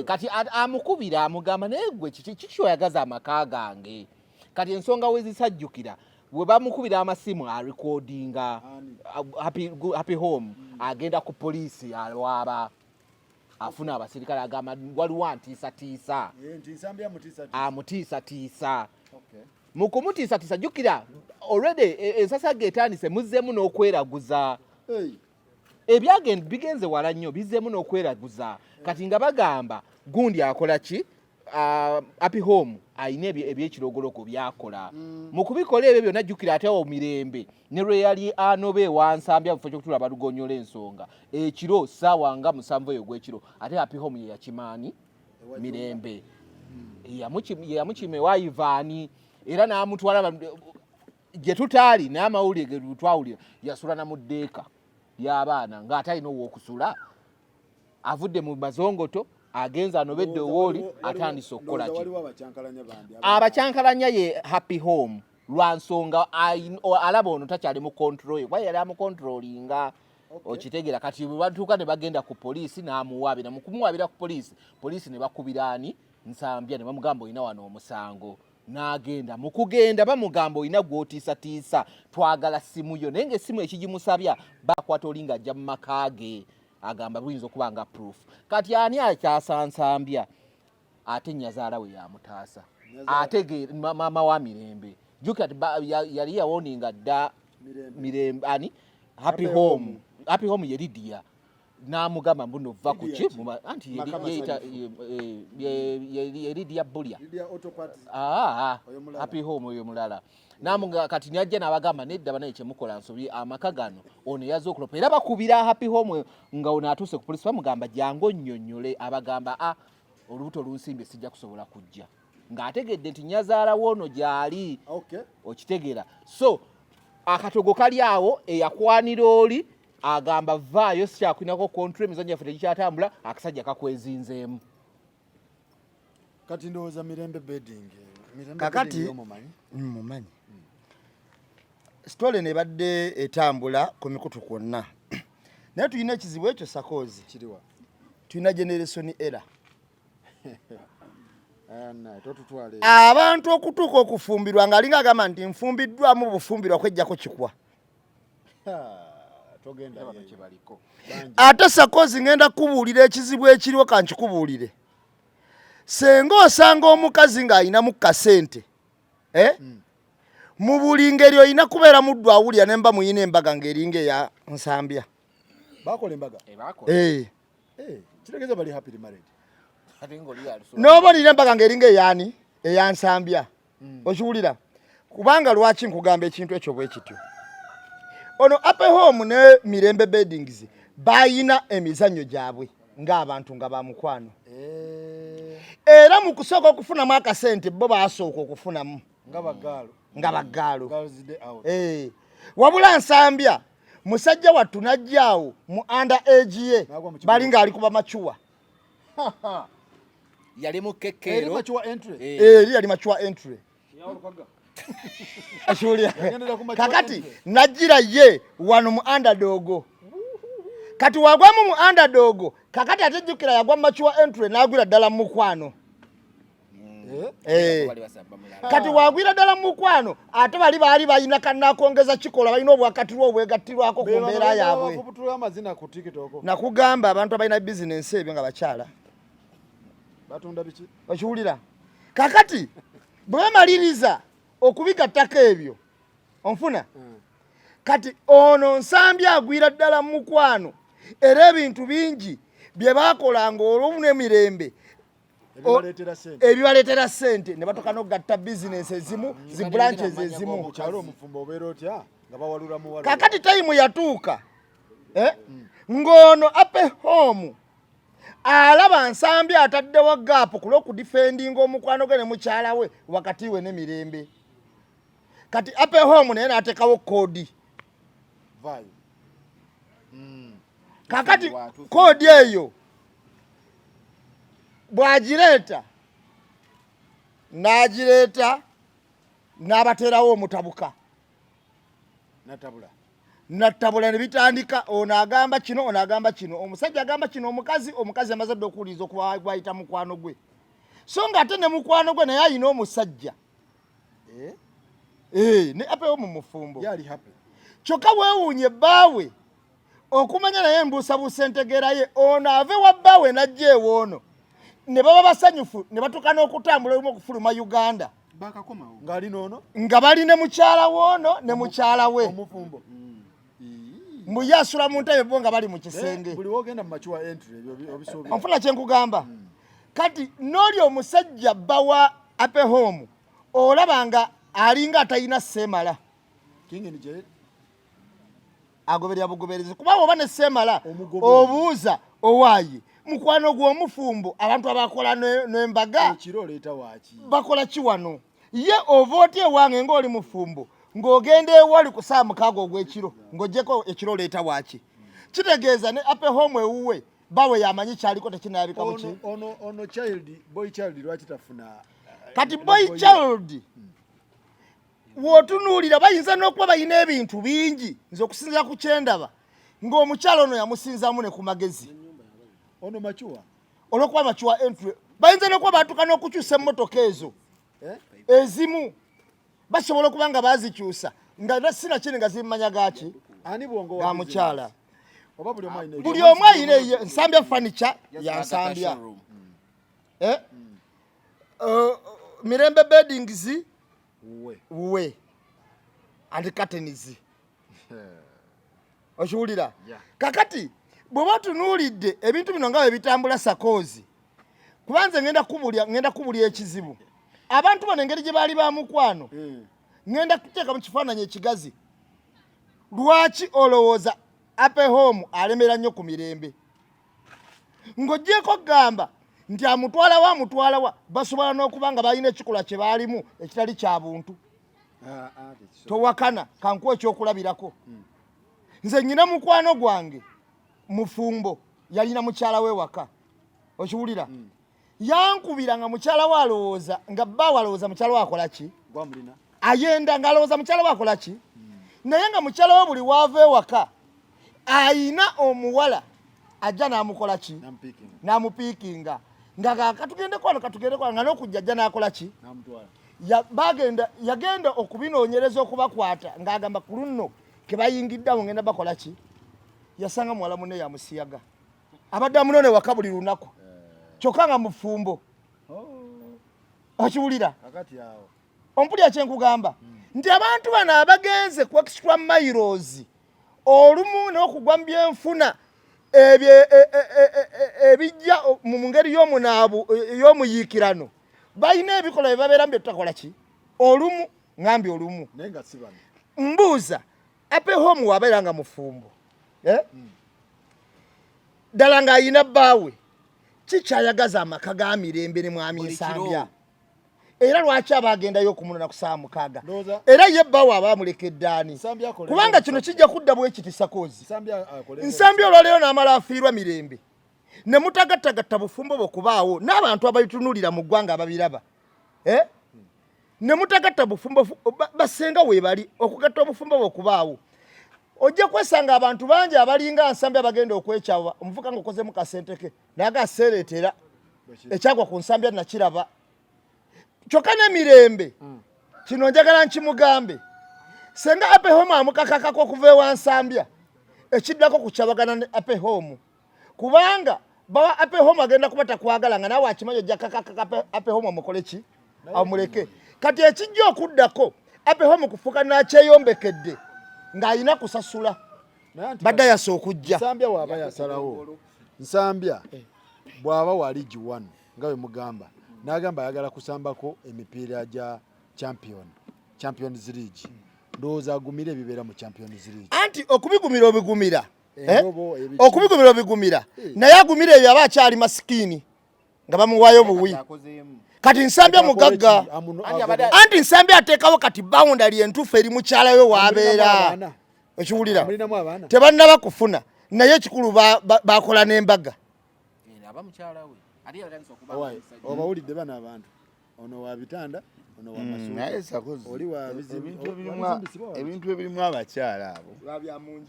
Speaker 5: Kati amukubira, amugamba, "Naye gwe kiki kiki oyagaza amaka gange?" Kati ensonga wezisajjukira, bwe bamukubira amasimu arecordinga. Happy Home agenda ku poliisi, alwaba afuna abasirikale, agamba waliwo antiisatiisa.
Speaker 4: Nti Nsambya mutiisatiisa.
Speaker 5: Amutiisatiisa. Mu kumutiisatiisa, jjukira already ensasage etandise, muzzeemu n'okweraguza. Ebyagen bigenze wala nnyo, bizzeemu n'okweraguza. Kati nga bagamba gundi akola ki? Happy Home ayina ebyekirogoloko byakola. Mu kubikola ebyo byonna, jjukira ate awo Mirembe ne lwe yali anoba ewansambya bufo kyokutula balugonyola ensonga ekiro saawa nga 7 eyo gwekiro, ate Happy Home ye yakimaani Mirembe, ye yamukima ewa Ivaani era n'amutwala gye tutaali n'amawulire ge twawulira, yasula na mu ddeeka y'abaana ng'ate alina ow'okusula, avudde mu mazongoto, agenze anobedde owooli, atandise okukola ki?
Speaker 4: Waliwo abakyankalanya bambi.
Speaker 5: Abakyankalanya ye Happy Home lwa nsonga alaba ono takyali mu control ye, kuba yali amucontrollinga, okitegeera? Kati bwe batuuka ne bagenda ku poliisi n'amuwaabira. Mu kumuwaabira ku poliisi, poliisi ne bakubira ani? Nsambya, ne bamugamba, "Olina wano omusango." N'agenda. Mu kugenda bamugamba, "Olina gw'otiisatiisa, twagala simu yo." Naye ng'essimu ekigimusabya, bakwata oli ng'ajja mu maka ge, agamba buyinza okuba nga proof. Kati ani akyasansambya? Ate nyazaala we yamutaasa, ategeera maama wa Mirembe. Jjukira ti yali yawarninga dda Mirembe ani? Happy Home. Happy Home ye Lidia, n'amugamba mbuno va ku ki anti ye Lidia Bulya.
Speaker 4: Lydia Auto Parts.
Speaker 5: Ah,
Speaker 4: Oyo mulala.
Speaker 5: Happy Home oyo mulala. Namuga kati najja n'abagamba, "Nedda banaye, kyemukola nsobi, amaka gano ono yazze okulopa." Era bakubira Happy Home nga ono atuuse ku polisi, bamugamba, "Jangu onnyonnyole." Abagamba, "A olubuto lunsimbye, sijja kusobola kujja," ng'ategedde nti nyazaala woono gy'ali. Okitegeera? So akatogo kali awo, eyakwanira oli agamba, "Vaayo, sikyakulinako control, emizannyo yaffe tegikyatambula, akasajja kakwezinzeemu."
Speaker 4: Kati ndowooza Mirembe Bedding. Mirembe
Speaker 3: Kakati
Speaker 4: Bedding omumanyi?
Speaker 3: Mumanyi. Story nebadde etambula ku mikutu kwonna, naye tulina ekizibu ekyo, Sakoozi.
Speaker 4: Kiriwa?
Speaker 3: Tulina generation era
Speaker 4: Ana, totutwala eyo.
Speaker 3: Abantu okutuuka okufumbirwa ng'alinga agamba nti nfumbiddwamu bufumbirwa kwejjako kikwa.
Speaker 4: Ha, togenda yeyo.
Speaker 3: Ate Sakozi, ngenda kubuulira ekizibu ekiriwo, kankikubuulire. Senga osanga omukazi ng'alinamu kasente, eh? Mu buli ngeri olina kubeera muddu awulira, ne mba muyina embaga ng'eringa eya Nsambya.
Speaker 4: Bakola embaga.
Speaker 3: Eh.
Speaker 4: Eh, kitegeeza bali happily married.
Speaker 3: N'oba olina embaga ng'eringa eyaani, eya Nsambya, okiwulira? Kubanga lwaki nkugamba ekintu ekyo bwe kityo, ono Ape Home ne Mirembe Beddings bayina emizannyo gyabwe ng'abantu nga bamukwano.
Speaker 4: Eh,
Speaker 3: era mu kusooka okufunamu akasente, bo baasooka okufunamu
Speaker 4: nga bagaalo.
Speaker 3: Nga baggaalo.
Speaker 4: Girls Day Out.
Speaker 3: Eh, wabula Nsambya musajja wattu najjaawo mu under age ye
Speaker 4: N'agwa mu kibuga.
Speaker 3: bali ng'ali kuba mature.
Speaker 5: Yali mu
Speaker 4: Eri
Speaker 5: kekeero.
Speaker 4: mature entry.
Speaker 3: Eri yali mature entry. Akiwulira?
Speaker 4: Yagendera ku mature
Speaker 3: Kakati
Speaker 4: entry.
Speaker 3: najjira ye wano mu underdog. Kati wagwamu mu underdog, kakati ate jjukira yagwa mu mature entry n'agwira ddala mu mukwano.
Speaker 4: Eh?
Speaker 3: Eh.
Speaker 5: Bali basamba mulala.
Speaker 3: Kati wagwira ddala mu mukwano, ate bali baali balina kanakongeza kikola, balina obwakatirwa obwegattirwako ku mbeera yaabwe.
Speaker 4: Bafubutula amazina ku TikTok.
Speaker 3: Nakugamba abantu abalina bizinensi ebyo nga bakyala.
Speaker 4: Batunda biki?
Speaker 3: Okiwulira? Kakati bwe bamaliriza okubigattako ebyo, onfuna? Kati ono Nsambya agwira ddala mu mukwano, era ebintu bingi bye bakolanga olwomu n'emirembe
Speaker 4: Ebibaleetera ssente.
Speaker 3: Ebibaleetera ssente, ne batuuka n'okugatta bizinensi ezimu, zi branches ezimu.
Speaker 4: Mu kyalo omufumbo obeera otya nga bawalula muwalula?
Speaker 3: Kakati time yatuuka, eh? Ng'ono Ape Home alaba Nsambi ataddewo gap ku lw'okudifendinga omukwano gwe ne mukyala we, wakati we ne Mirembe. Kati Ape Home naye n'ateekawo code.
Speaker 4: Vaayo.
Speaker 3: Kakati code eyo bw'agireeta, n'agireeta n'abateerawo omutabuka.
Speaker 4: Natabula.
Speaker 3: Nattabula ne bitandika. Ono agamba kino, ono agamba kino, omusajja agamba kino, omukazi amaze dde okuwuliriza okuba gwayita mukwano gwe, so nga ate ne mukwano gwe naye ayina omusajja.
Speaker 4: Eh?
Speaker 3: Eh, ne apewo mu mufumbo.
Speaker 4: Ye ali happy.
Speaker 3: Kyokka weewuunye ebbaawe okumanya naye mbuusabuusa entegeera ye. Ono ave wa bbaawe n'ajja ewoono ne baba basanyufu, ne batuuka n'okutambula olumu okufuluma Uganda.
Speaker 1: Bakakomawo.
Speaker 4: Ng'ali n'ono
Speaker 3: nga bali ne mukyala woono ne mukyala we.
Speaker 4: Omufumbo.
Speaker 3: Mbu ye asula mu ntebe, bo nga bali mu kisenge.
Speaker 4: Eh, buli wogenda mu mature entry ebyo obisuubira.
Speaker 3: Onfuna kyenkugamba? Kati n'oli omusajja bba wa Ape Home olaba nga alinga atalina seemala.
Speaker 4: King in jail.
Speaker 3: Agoberera bugoberezi, kuba oba ne seemala
Speaker 4: Omugoba.
Speaker 3: Obuuza owaaye mukwano gw'omufumbo, abantu abakola n'embaga
Speaker 4: Ekiro oleeta waaki?
Speaker 3: Bakola ki wano? Ye ova otya ewange ng'oli mufumbo ng'ogenda ewali ku saa 6 ogw'ekiro, ng'ogyeko ekiro oleeta waaki? Kitegeeza ne Ape Home ewuwe bawe yamanyi kyaliko tekinalabika buki.
Speaker 4: Ono child, boy child lwaki tafuna?
Speaker 3: Kati boy child w'otunuulira bayinza n'okuba balina ebintu bingi. Nze okusinziira ku kyendaba, ng'omukyalo ono yamusinzaamu ne ku magezi.
Speaker 4: Ono mature.
Speaker 3: Olw'okuba mature entry, bayinza n'okuba batuuka n'okukyusa emmotoka ezo.
Speaker 4: Eh?
Speaker 3: Ezimu basobola okuba nga bazikyusa nga sinakini nga zimumanya gaki
Speaker 4: Ani bwongo wa
Speaker 3: ga
Speaker 4: business?
Speaker 3: mukyala.
Speaker 4: Oba buli omu alina
Speaker 3: Buli omu ayina eyo. Nsambya furniture ya Nsambya, eh? Mirembe Beddings
Speaker 4: Wuwe.
Speaker 3: Wuwe and curtains, okiwulira? Kakati bw'oba otunuulidde ebintu bino nga bwe bitambula, Sakoozi, kuba nze ngenda kubulya ekizibu, abantu bano engeri gye baali ba mukwano, ngenda kuteeka mu kifaananyi ekigazi. Lwaki olowooza Ape Home alemera nnyo ku Mirembe? Ng'ogyeko kugamba nti amutwalawa, amutwalawa, basobola n'okuba nga balina ekikolwa kye baalimu ekitali kya buntu.
Speaker 4: Ah, ah, tekisobola.
Speaker 3: Towakana, kankuwa ekyokulabirako. Nze nyina mukwano gwange mufumbo, yalina mukyala we waka, okiwulira? Yankubira nga mukyala we alowooza nga bba we alowooza mukyala we akola ki, ayenda nga alowooza mukyala we akola ki, naye nga mukyala we buli waava ewaka ayina omuwala ajja n'amukola ki, n'amupiikinga nga katugende kwano katugende kwano, nga n'okujja ajja n'akola ki. Bagenda yagenda okubinoonyereza okubakwata ng'agamba ku lunno kebayingiddeawo ngenda bakola ki, yasanga muwala munne yamusiyaga abadde amunone waka buli lunaku kyokka nga mufumbo.
Speaker 4: Oh.
Speaker 3: Okiwulira ompulira kyenkugamba nti abantu bano abagenze ku extra miles olumu n'okugwa mu byenfuna ebijja mu ngeri y'omunaabu y'omuyiikirano balina ebikolwa bye babeeramu bye tutakola ki olumu ngambye olumu mbuuza Ape Home wabeera nga mufumbo eh? Ddala ng'ayina bbaawe kikyayagaza amaka ga Mirembe ne Mwami Nsambya, era lwaki aba agendayo okumunona ku saawa 6? Era ye bbaawe aba amulekedde ani? Kubanga kino kijja kudda bwekiti sakozi Nsambya olwaleero n'amala afiirwa Mirembe ne mutagattagatta bufumbo bwe kubaawo n'abantu ababitunulira mu ggwanga ababiraba eh? Ne mutagatta bufumbo basenga weebali okugatta obufumbo bwe okubaawo, ojja kwesanga abantu bangi abalinga Nsambya abagenda okwekyawa omuvuka ng'okozemu kasente ke naye agaseereetera ekyagwa ku Nsambya nakiraba kyokka n'emirembe kino njagala nkimugambe senga Ape Home amukakakako okuva ewa Nsambya ekiddako kukyabagana ne Ape Home, kubanga bawa Ape Home agenda kuba takwagala nga naawe akimanyi ojja kakakaka Ape Home amukole ki amuleke. Kati ekijja okuddako Ape Home kufuuka nakyeyombekedde ng'alina kusasula badayasa okujja.
Speaker 4: Nsambya waaba yasalawo, Nsambya bw'aba wa liigi 1 nga bwe mugamba n'agamba ayagala kusambako emipiira gya Champions League, ndowooza agumire ebibeera mu Champions League.
Speaker 3: Anti okubigumira obigumira eh? Okubigumira obigumira naye agumira ebyo aba akyali masikiini nga bamuwayo buwi. Kati Nsambya mugagga, anti Nsambya ateekawo kati boundary entuufu eri mukyala we waabeera, okiwulira? Tebannaba kufuna naye ekikulu bakola n'embaga.
Speaker 4: Obawulidde bano abantu, ono wa bitanda, ono wa masuuka, oli wa bizibu.
Speaker 2: Ebintu ebirimu abakyala abo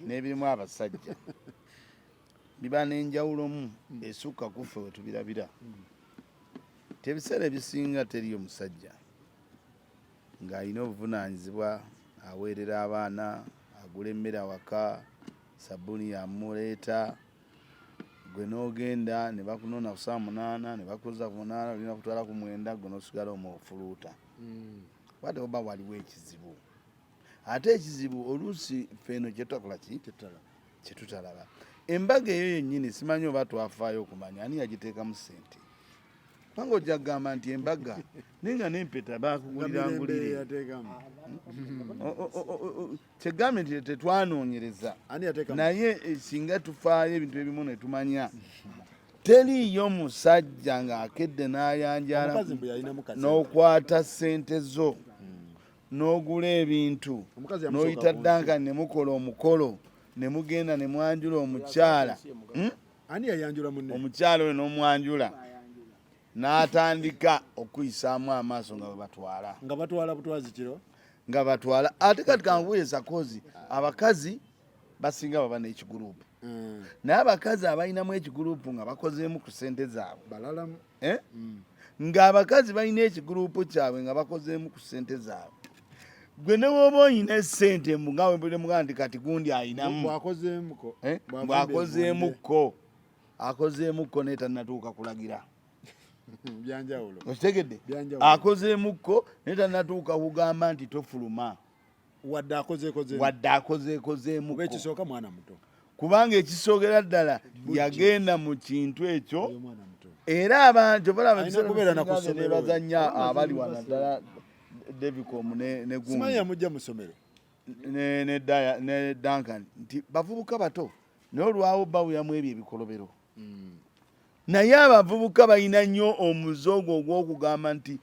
Speaker 2: n'ebirimu abasajja biba n'enjawulomu esukka ku ffe we tubirabira. Ti ebiseera ebisinga teriyo musajja ng'alina obuvunaanyizibwa, aweerera abaana, agula emmere awaka, sabbuuni yamuleeta, gwe n'ogenda ne bakunona ku ssaawa 8 ne bakuza ku 8, olina kutwala ku 9, gwe n'osigala omufuluuta. Wadde oba waliwo ekizibu, ate ekizibu oluusi ffe eno kyetutakola ki kyetutalaba. Embaga eyo yennyini simanyi oba twafaayo okumanya ani yagiteekamu ssente, kubanga ojja kugamba nti embaga naye nga n'empeta bakugulira ngulire. Kyegambye nti tetwanoonyereza, naye singa tufaayo ebintu ebimu ne tumanya teriiyo musajja ng'akedde n'ayanjala n'okwata ssente zo n'ogula ebintu n'oyita Duncan ne mukola omukolo ne mugenda ne mwanjula omukyala.
Speaker 4: Ani yayanjula munne?
Speaker 2: Omukyala oyo n'omwanjula n'atandika okuyisaamu amaaso nga bwe batwala.
Speaker 4: Nga batwala butwazi kiro.
Speaker 2: Nga batwala. Ate kati kankubuuze Sakozi, abakazi basinga baba n'ekigurupu, naye abakazi abalinamu ekigurupu nga bakozeemu ku ssente zaabwe
Speaker 4: balalamu.
Speaker 2: Eh? Ng'abakazi balina ekigurupu kyabwe nga bakozeemu ku ssente zaabwe, gwe ne bw'oba olina essente mbu nga wembulire mugaa nti kati gundi ayinamu
Speaker 4: bw'akozeemuko.
Speaker 2: Eh? Bw'akozeemukko akozeemukko naye tannatuuka kulagira.
Speaker 4: Byanjawulo.
Speaker 2: Okitegedde?
Speaker 4: Byanjawulo.
Speaker 2: Akozeemukko naye tannatuuka kugamba nti tofuluma.
Speaker 4: Wadde akozeekozeemu.
Speaker 2: Wadde akozeekozeemukko.
Speaker 4: Kuba ekisooka mwana muto.
Speaker 2: Kubanga ekisookera ddala yagenda mu kintu ekyo.
Speaker 4: Oyo mwana muto.
Speaker 2: Era abantu balaba
Speaker 4: Alina
Speaker 2: ebiseera
Speaker 4: kubeera na ku
Speaker 2: ebisinga
Speaker 4: ssomero.
Speaker 2: nebaza nnyo abali wano ddala Devicom ne
Speaker 4: Simanyi
Speaker 2: gundi
Speaker 4: yamujja mu ssomero.
Speaker 2: ne Duncan nti bavubuka bato naye olwawo bawuyamu ebyo ebikolobero. Naye abavubuka balina nnyo omuze ogwo ogw'okugamba nti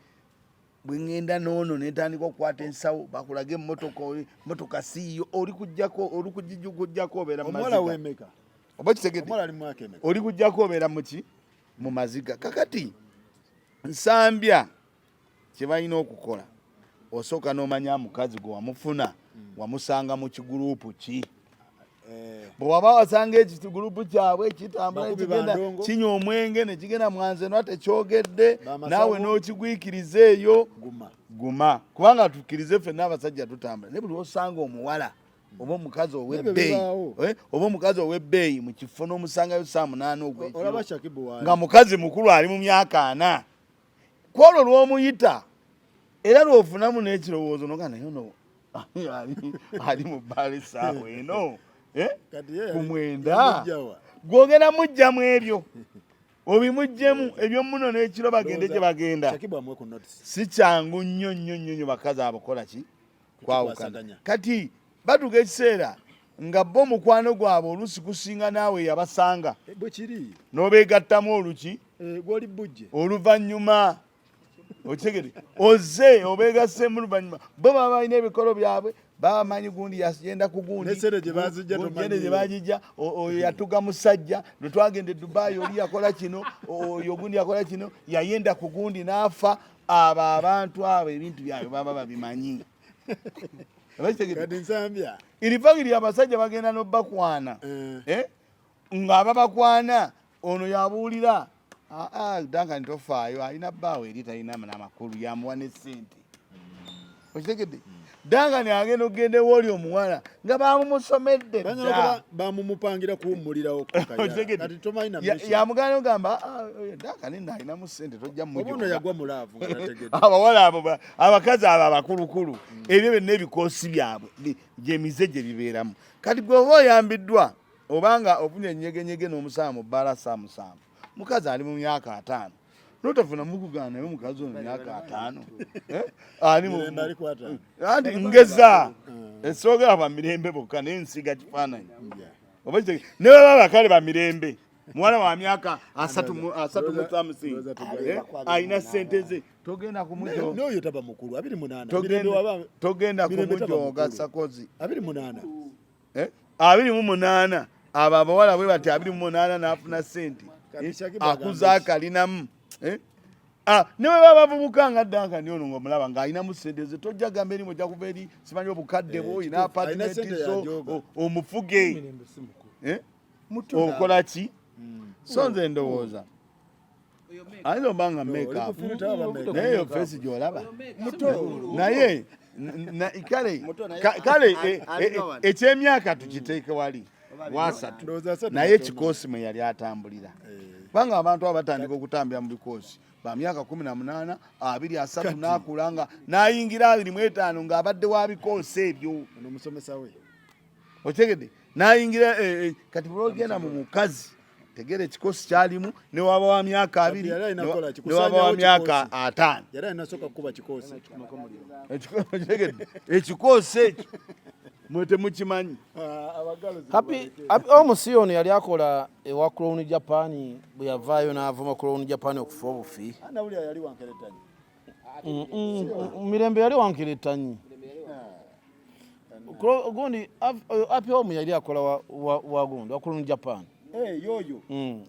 Speaker 2: bwe ŋŋenda n'ono ne ntandika okukwata ensawo, bakulaga emmotoka, emmotoka siiyo, oli kujjako, oli kujjako obeera mu
Speaker 4: Omuwala
Speaker 2: maziga.
Speaker 4: w'emeka?
Speaker 2: Oba kitegedde?
Speaker 4: Omuwala ali mu mwaka emeka?
Speaker 2: Oli kujjako obeera mu ki? Mu maziga. Kakati Nsambya kye balina okukola, osooka n'omanya mukazi gwe wamufuna wamusanga mu kiguruupu ki. Bwe waba wasanga ekiguruupu kyabwe kitambula,
Speaker 4: Bakubi
Speaker 2: kigenda
Speaker 4: bandongo.
Speaker 2: kinywa omwenge ne kigenda mwanzenwa tekyogedde,
Speaker 4: Bamasavu.
Speaker 2: naawe n'okigwikiriza eyo.
Speaker 4: Guma.
Speaker 2: Guma, kubanga tukkirize ffenna abasajja tutambula, naye buli osanga omuwala oba omukazi ow'ebbeeyi,
Speaker 4: bibaawo.
Speaker 2: oba omukazi ow'ebbeeyi mu kifo n'omusangayo saa 8 ogw'ekiro,
Speaker 4: Olaba Shakibu waali.
Speaker 2: nga mukazi mukulu ali mu myaka 40, kwolwo lw'omuyita era lw'ofunamu n'ekirowoozo noga naye ono ali mu bbaala essaawa eno,
Speaker 4: Kati ye
Speaker 2: ku 9,
Speaker 4: yamugjawa.
Speaker 2: gwogenda mujjamu ebyo obimuggyemu ebyomuno n'ekiro bagende gye bagenda.
Speaker 4: Shakibu amuwe ku notice.
Speaker 2: Si kyangu nnyo nnyo nnyo nnyo bakazi abakola ki kwawukana.
Speaker 4: Kukikwasaganya.
Speaker 2: Kati batuuka ekiseera nga bo omukwano gwabwe oluusi gusinga naawe yabasanga.
Speaker 4: Bwe kiri.
Speaker 2: N'obeegattamu oluki?
Speaker 4: Gw'oli bujje.
Speaker 2: Oluvannyuma okitegere ozze obeegassemu oluvannyuma bo baba balina ebikolo byabwe, baba bamanyi gundi yagenda ku gundi.
Speaker 4: N'essente gye baazijja
Speaker 2: Gundi
Speaker 4: tomanyiiyo.
Speaker 2: gye baagijja, oyo yatuga musajja lwe twagenda e Dubai, oli yakola kino, oyo gundi yakola kino, yayenda ku gundi n'afa. Abo abantu abo ebintu byabwe baba babimanyi. Oba kitegedde?
Speaker 4: Kati Nsambya.
Speaker 2: Irivagiri abasajja bagenda n'obbakwana. Ng'ababakwana ono yabuulira, Duncan tofaayo, alina bbaawe eri talina n'amakulu, yamuwa ne ssente. Okitegedde? Duncan agenda okugenda ewooli omuwala nga bamumusomedde
Speaker 4: Bayinza
Speaker 2: dda.
Speaker 4: n'okuba bamumupangira kuwummulirawo ku Kayala.
Speaker 2: Okitegedde?
Speaker 4: Kati tomanyi na mission.
Speaker 2: Yamugana ogamba, oyo Duncan nno alinamu ssente, tojja
Speaker 4: Oba ono
Speaker 2: mumujoga.
Speaker 4: yagwa mu laavu nga tategedde.
Speaker 2: Abawala abo abakazi abo abakulukulu, ebyo byonna ebikoosi byabwe gyemize gye bibeeramu. Kati gwe oba oyambiddwa obanga ofunye enyegenyege n'omusaamu mu bbaala saa 7, mukazi ali mu myaka 50, notafuna mukugaana naye omukazi ono myaka 50. Ali mu
Speaker 4: Mirembe ali ku 50.
Speaker 2: Anti ngeza esoogera ba mirembe bokka naye nsiga kifaananyi. Oba ne baba abakale ba mirembe, muwala wa myaka 30 mu something.
Speaker 4: Ndowooza tugenda.
Speaker 2: Alina ssente ze, togenda kumujo-
Speaker 4: N'oyo taba mukulu, 28. Mirembe
Speaker 2: Togenda
Speaker 4: Mirembe taba
Speaker 2: kumujooga
Speaker 4: mukulu.
Speaker 2: sakozi.
Speaker 4: 28.
Speaker 2: 28, abo abawala bwe bati 28 n'afuna ssente.
Speaker 4: Kati Shakibu agamba
Speaker 2: Akuza
Speaker 4: ki?
Speaker 2: akalinamu. Ne bwe baba bavubuka nga Duncan ono ng'omulaba ng'alinamu ssente ze, tojja gamba eri mujja kuva eri simanyi obukadde bwo, olina
Speaker 4: Kituufu.
Speaker 2: apartment
Speaker 4: Alina ssente
Speaker 2: zo,
Speaker 4: yajooga.
Speaker 2: omufuge.
Speaker 1: Mirembe si mukulu.
Speaker 4: Muto.
Speaker 2: Okola ki? So nze ndowooza ayinza oba nga
Speaker 4: Oli
Speaker 2: make-up.
Speaker 4: ku filter aba make-up.
Speaker 2: Naye eyo face gy'olaba.
Speaker 4: Muto.
Speaker 2: Naye, kale,
Speaker 7: Muto naye
Speaker 2: kale,
Speaker 7: alina wano.
Speaker 2: ekyemyaka tukiteeke wali wasatu,
Speaker 4: Ndowooza 30
Speaker 2: naye
Speaker 4: mutono.
Speaker 2: ekikoosi mwe yali atambulira, kubanga abantu abo batandika okutambulira mu bikoosi ba myaka 18, 20, 30, n'akula nga n'ayingira 25 ng'abadde wa bikoosi ebyo.
Speaker 4: Ono omusomesa we.
Speaker 2: Okitegedde? N'ayingira, kati bw'ogenda mu mukazi tegeera ekikoosi kyalimu, ne waba wa myaka 20,
Speaker 4: Yali alina kukola ki?
Speaker 2: ne waba wa
Speaker 4: Kusaanyawo
Speaker 2: myaka
Speaker 4: kikoosi.
Speaker 2: 50.
Speaker 4: Yali alina sooka kukuba kikoosi.
Speaker 2: Okitegedde? Ekikoosi ekyo mwe temukimanyi.
Speaker 6: Happy, Happy Omusi ono yali akola ewa Crown Japan, bwe yavaayo n'avuma Crown Japan okufa obufi.
Speaker 4: Anawulira yali wankeretanyi.
Speaker 6: Mirembe yali wankeretanyi. Gundi, oyo Happy Home yali akola wa gundi, wa Crown Japan.
Speaker 4: Yoyo.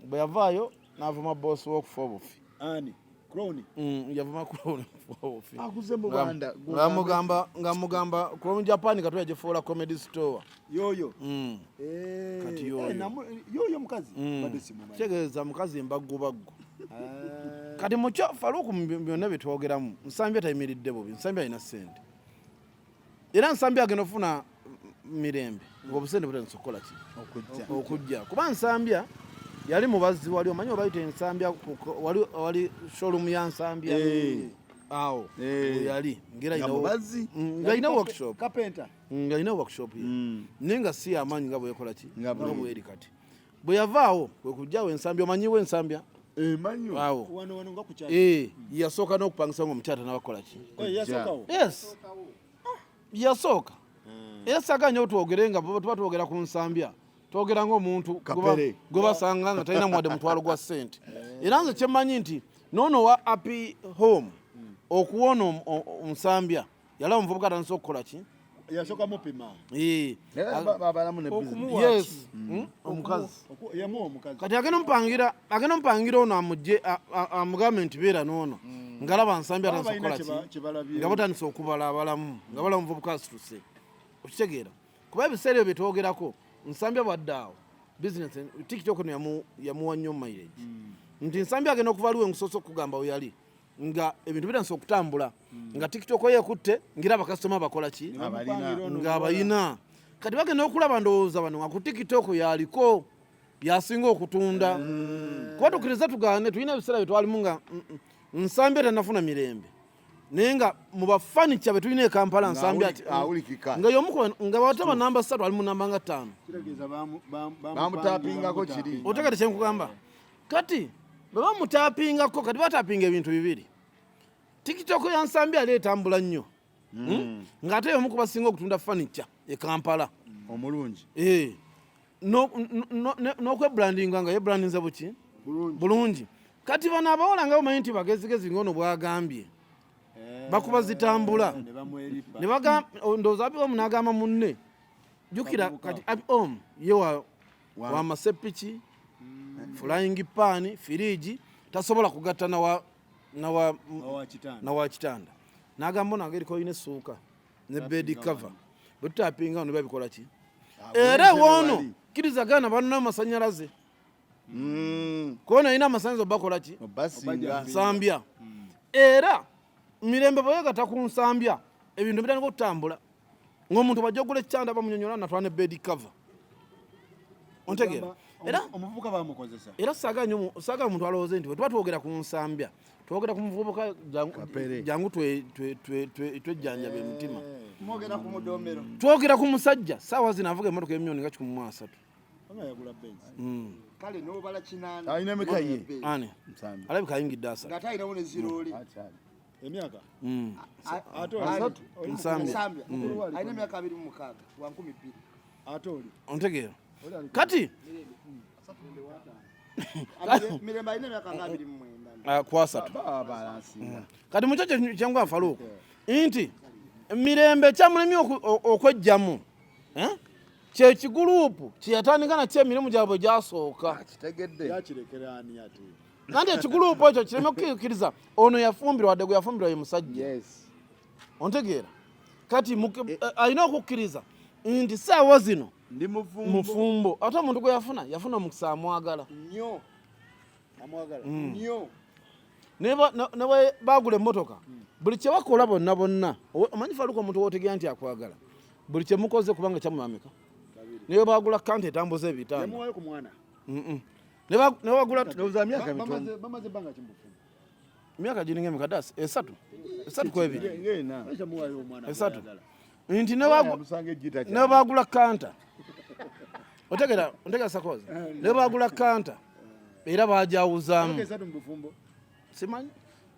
Speaker 6: Bwe yavaayo n'avuma boss we okufa obufi.
Speaker 4: Ani? Crown.
Speaker 6: Yavuma Crown okufa obufi.
Speaker 2: Akuze mu Rwanda.
Speaker 6: Ng'amugamba Crown Japan kati yagifuula comedy store.
Speaker 4: Yoyo.
Speaker 6: Kati yoyo.
Speaker 4: Yoyo mukazi. Badde simumanyi.
Speaker 6: Kitegeeza mukazi mbaggubaggu. Kati mukyo Faruku mu byonna bye twogeramu, Nsambya tayimiridde bubi, Nsambya alina ssente. Era Nsambya agenda okufuna mirembe ng'obusente butandise okukola ki?
Speaker 2: Okujja.
Speaker 6: Okujja. Kuba Nsambya yali mubazzi wali, omanyi obayita Ensambya, wali showroom ya Nsambya. Awo, we yali. Ng'era
Speaker 2: Nga
Speaker 6: alina
Speaker 2: mubazzi?
Speaker 6: Ng'alina workshop.
Speaker 4: Carpenter.
Speaker 6: Ng'alina workshop ye. Naye nga si y'amaanyi nga bwekola ki?
Speaker 2: Nga
Speaker 6: Nga bweri kati. Bwe yavaawo, kwe kujjawo Ensambya, omanyiwo Ensambya?
Speaker 2: Manyi.
Speaker 6: Awo.
Speaker 4: Wano wano nga ku kyalo.
Speaker 6: Yasooka n'okupangisa ng'omukyala tannabakola ki?
Speaker 4: Yasookawo.
Speaker 6: Yes. Yasooka. Era saagala nnyo twogere nga tuba twogera ku Nsambya. Twogera ng'omuntu
Speaker 2: Kapere.
Speaker 6: gwe basanga nga talina muwadde mutwalo gwa ssente. Era nze kye mmanyi nti n'ono wa Happy Home okuwona Nsambya yalaba omuvubuka atandise okukola ki?
Speaker 4: Yasooka mupima.
Speaker 6: Eh.
Speaker 2: Babalamu ne business.
Speaker 7: Okumuwa
Speaker 6: Yes.
Speaker 7: ki?
Speaker 6: Omukazi.
Speaker 4: Yamuwa omukazi.
Speaker 6: Kati agenda omupangira, agenda omupangira ono amugye amugambe nti beera n'ono. Ngalaba Nsambya
Speaker 4: Baba
Speaker 6: atandise
Speaker 4: balina
Speaker 6: okukola ki?
Speaker 4: kye balabye.
Speaker 6: Nga batandise okubala abalamu, nga balamu omuvubuka asituse. Okitegeera? Kuba ebiseera ebyo bye twogerako, Nsambya bwadde awo, business TikTok eno yamuwa nnyo mileage. Nti Nsambya agenda okuva aliwo engusoose okugamba we yali, nga ebintu bitandise okutambula, nga TikTok ye ekutte, ngira abakasitoma bakola ki? Nga abayina. Kati bagenda okulaba ndowooza bano nga ku TikTok yaliko yasinga okutunda. Kuba tukkiriza tugaane, tulina ebiseera bye twalimu nga Nsambya tannafuna mirembe. Naye nga mu bafanica be tulina e Kampala, Nsambya ati,
Speaker 2: Awulikika.
Speaker 6: nga y'omu ku bano, nga bataba namba 3 ali mu namba nga 5.
Speaker 4: Kitegeeza
Speaker 2: Bamutapingako kiri.
Speaker 6: Otegedde kye nkugamba? Kati bwe bamutapingako, kati batapinga ebintu bibiri. TikTok ya Nsambya yali etambula nnyo. Ng'ate y'omu ku basinga okutunda furniture e Kampala.
Speaker 2: Omulungi.
Speaker 6: N'okwebrandinga nga yebrandinze buki? Bulungi. Kati bano abawala nga bamanyi nti bagezigezi ng'ono bw'agambye. Bakuba zitambula.
Speaker 4: Ne bamweripa.
Speaker 6: Ne ndowooza Abi Om n'agamba munne. Jjukira kati Abi Om ye wa masepiki, flying pan, firiji, tasobola kugatta
Speaker 4: Wa kitanda.
Speaker 6: na wa kitanda. N'agamba ono ageriko olina essuuka ne bed cover. Bwe tutapinga wano babikola ki? Era woono kkiriza gaana banona amasannyalaze. Kuba alina amasannyalaze obakola ki?
Speaker 2: Obasinga.
Speaker 6: Nsambya. Era Mirembe bwe yeegatta ku Nsambya, ebintu bitandika okutambula. Ng'omuntu bw'ajja okugula ekyanda bamunyonyola natwala ne bed cover. Ontegeera? Era
Speaker 4: omuvubuka bamukozesa.
Speaker 6: Era saagala nnyo saagala omuntu alowooze nti bwe tuba twogera ku Nsambya, twogera ku muvubuka
Speaker 2: Kapere.
Speaker 6: jangu twejjanjabe emitima.
Speaker 3: Mwogera ku mudomero.
Speaker 6: Twogera ku musajja, ssaawa zino avuga emmotoka emiliyoni nga 130.
Speaker 4: Banga yagula Benz.
Speaker 3: Kale n'obala 8.
Speaker 2: Alina emeka ye?
Speaker 6: Ani?
Speaker 2: Nsambya.
Speaker 6: Alabika ayingidde asatu.
Speaker 3: Ng'ate alinawo ne zirooli.
Speaker 2: Akyali.
Speaker 4: Emyaka? Ate
Speaker 3: Asatu.
Speaker 4: oli?
Speaker 6: Nsambya.
Speaker 3: Nsambya. Alina emyaka 26, wa 2000.
Speaker 4: Ate oli?
Speaker 6: Ontegeera? Kati?
Speaker 3: Mirembe alina emyaka nga 29.
Speaker 6: Ku asatu.
Speaker 2: Baba balansinga.
Speaker 6: Kati mu kyo kye Faruku nti Mirembe kyamulemye okwejjamu. Kye kigulupu kye yatandika nakyo emirimu gyabwe gyasooka.
Speaker 2: Akitegedde.
Speaker 4: Yakirekera ani ate?
Speaker 6: Nanti ekigulupu ekyo kireme okukkiriza ono yafumbirwa, wadde gwe yafumbirwa ye musajja.
Speaker 2: Yes.
Speaker 6: Ontegeera? Kati alina okukkiriza nti ssaawa zino
Speaker 2: ndi mufumbo.
Speaker 6: Mufumbo. Ate omuntu gwe yafuna, yafuna omukisa amwagala.
Speaker 3: Nnyo.
Speaker 4: Amwagala.
Speaker 3: Nnyo.
Speaker 6: Ne bwe baagula emmotoka, buli kye bakola bonna bonna, omanyi Faruku omuntu w'otegeera nti akwagala, buli kye mukoze kubanga kyamwamika. Ne bwe baagula kanta etambuza ebitanda.
Speaker 4: Yamuwaayo ku mwana.
Speaker 6: Ne bagula
Speaker 2: Ndowooza myaka mitono.
Speaker 4: Bamaze ebbanga ki mu bufumbo?
Speaker 6: Emyaka giringa emeka dasi? Esatu. Esatu ku ebiri.
Speaker 2: Ng'ena.
Speaker 4: Lwaki yamuwaayo omwana
Speaker 6: Esatu.
Speaker 4: gw'ayagala?
Speaker 6: Nti
Speaker 2: Yamusanga ejjita
Speaker 6: ne baagula kanta. Otegera, otegera sakozi. Ne baagula kanta. Era baajawuzaamu.
Speaker 4: Emyaka esatu mu bufumbo.
Speaker 6: Simanyi.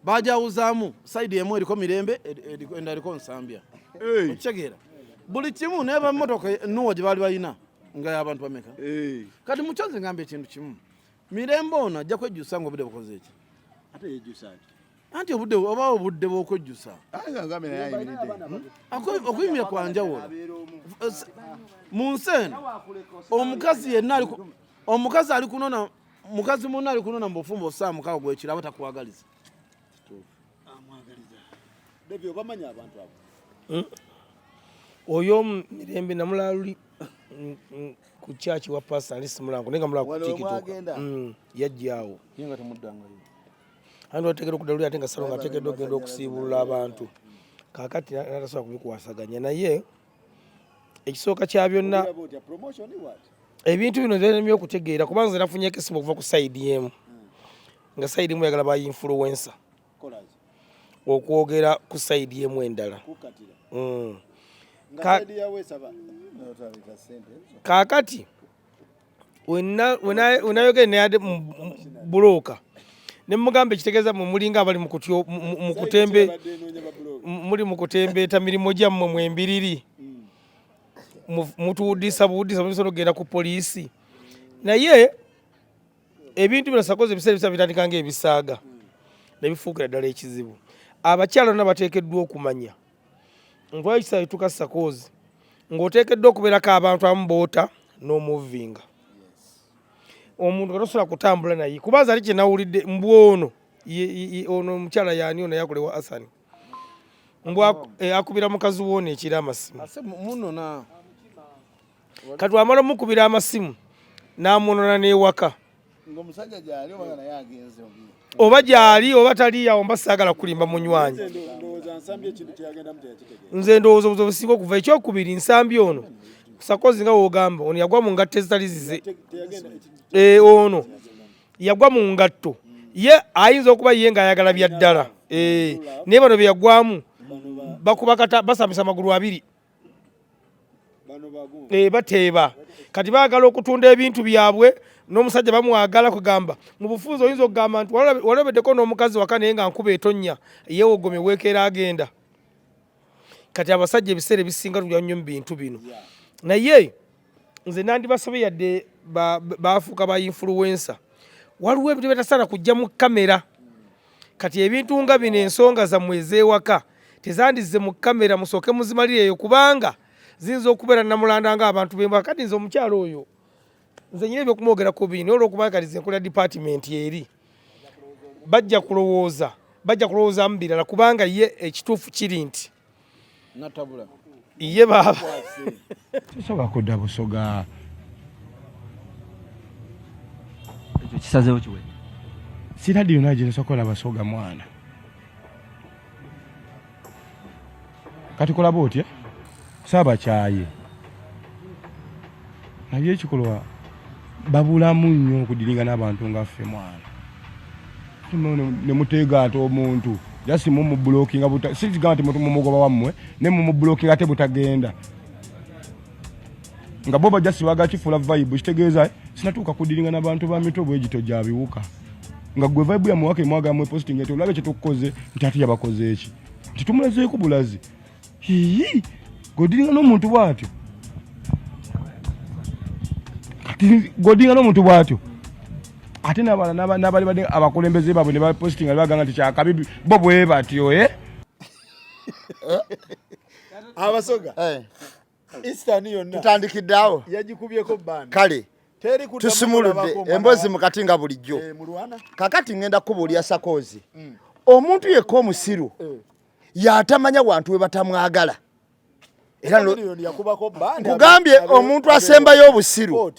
Speaker 6: Baajawuzaamu. Side emu eriko Mirembe, endala eriko Nsambya. Okitegeera? Buli kimu ne ba mmotoka Nuwa gye baali balina nga y'abantu bameka. Kati mu kyo nze ngamba ekintu kimu. Mirembe ono ajja kwejjusa ng'obudde bukoze ki?
Speaker 4: Ate yejjusa ki?
Speaker 6: Anti obudde oba obudde bw'okwejjusa.
Speaker 2: Ayi, ngambe naye ayimiridde.
Speaker 6: Okuyimira kwa njawulo. Mu nsi eno, omukazi yenna ali ku-, omukazi ali kunona, mukazi munne ali kunona mu bufumbo ssaawa 6 gw'ekiro aba takwagaliza.
Speaker 4: Amwagaliza. Devi, obamanyi abantu abo?
Speaker 7: Oyo Mirembe namulala luli ku church wa pastor ali simulango, naye nga mulala ku
Speaker 2: Wano
Speaker 7: TikTok.
Speaker 2: mwagenda?
Speaker 7: Yajjaawo.
Speaker 6: Ye nga temuddangayo.
Speaker 7: Anti wateekeddwa okudda luli ate nga Salongo ateekeddwa okugenda okusiibulula abantu. Kaakati n'atasobola kubikwasaganya, naye ekisooka kya byonna,
Speaker 4: Olaba otya? Promotion what?
Speaker 7: ebintu bino nze okutegeera kubanga nze nafunyeeko essimu okuva ku side emu. Nga side emu eyagala ba influencer.
Speaker 4: Kola ki?
Speaker 7: Okwogera ku side emu endala.
Speaker 4: Kukkatira. Nga side yawe esaba.
Speaker 7: Kaakati, wenayogere neyadde mu bulooka, ne mugamba ekitegeeza mwe mulinga abali mu kutyo, mu kutembe,
Speaker 4: Side kyebadde enoonya ba bulooka.
Speaker 7: muli mu kutembeeta mirimu gyammwe mwembiriri. Mutuwuddisa buwuddisa, musobola okugenda ku poliisi. Naye ebintu bino sakoze ebiseera ebiseera bitandika ng'ebisaaga ne bifuukira ddala ekizibu. Abakyala bonna bateekeddwa okumanya ntwala ekiseera kituuka sakoozi. Ng'oteekeddwa okubeerako abantu abamu boota n'omuvinga omuntu nga tosobola kutambula naye kuba nze ali kye nawulidde mbu ono ono omukyala yaani ono yakolewa Asani mbu eh, akubira mukazi woono ekiro amasimu kati wamala omukubira amasimu n'amwonona n'ewaka oba gyali oba taliyawo mba saagala kulimba munywanyi nze ndowooza obuzibu businga okuva ekyokubiri nsambi ono sakozi nga wogamba ono yagwa mu ngatto ezitali zize eh, ono yagwa mu ngatto ye ayinza okuba ye ng'ayagala bya ddala eh, naye bano bye yagwamu bakuba kata basambisa amagulu abiri Eh, bateeba kati baagala okutunda ebintu byabwe n'omusajja bamwagala kugamba mu bufunze oyinza okugamba nti walobeddeko n'omukazi waka naye nga nkuba etonnya yeewogomye weekeera agenda kati abasajja ebiseera ebisinga tulya nnyo mu bintu bino naye nze nandibasabye yadde bafuuka ba influencer waliwo ebintu byetasaana kujja mu kamera kati ebintu nga bino ensonga zammwe ez'ewaka tezandizze mu kamera musooke muzimalire eyo kubanga ziyinza okubeera namulanda nga abantu bemba kati nze omukyalo oyo nze nyina ebyokumwogerako bingi naye olwokuba kati nze nkola department eri bajja kulowooza bajja kulowoozaamu birala kubanga ye ekituufu kiri nti
Speaker 6: natabula
Speaker 7: ye baaba
Speaker 8: tosobola kudda busoga
Speaker 9: ekyo kisazeewo kiwedde
Speaker 8: siradi yona gyensokola basoga mwana kati kolaba otya saabakyaye naye ekikolwa babulamu nnyo okudiringa n'abantu nga ffe mwana nemuteegaata omuntu just mumubulokinga sigamba nti mumugoba wammwe ne mumubulokinga ate butagenda nga bo bajasi baga kifuula vibe kitegeeza sinatuuka kudiringa n'abantu ba mitwe bwegito gya biwuka nga gwe vibe yamuwaka emwaga mwe posting nti olabe kyetukukoze nti ate yabakoze eki nti tumulazeeko bulazi hiyi godiringa n'omuntu bwatyo kati godiringa n'omuntu bwatyo ate n'abalala n'abali badde abakulembeze baabwe ne bapositinga ne bagamba nti kyakabi bo bwe batyo eh?
Speaker 4: abasoga eh. Eastern yonna
Speaker 3: tutandikidde awo
Speaker 4: yagikubyeko band
Speaker 3: kale tusimuludde emboozi mukati nga bulijjo
Speaker 4: eh,
Speaker 3: kakati ngenda kukubuulira sakoozi mm. omuntu yekka omusiru eh. yatamanya wantu we batamwagala era nkugambye omuntu asembayo obusiru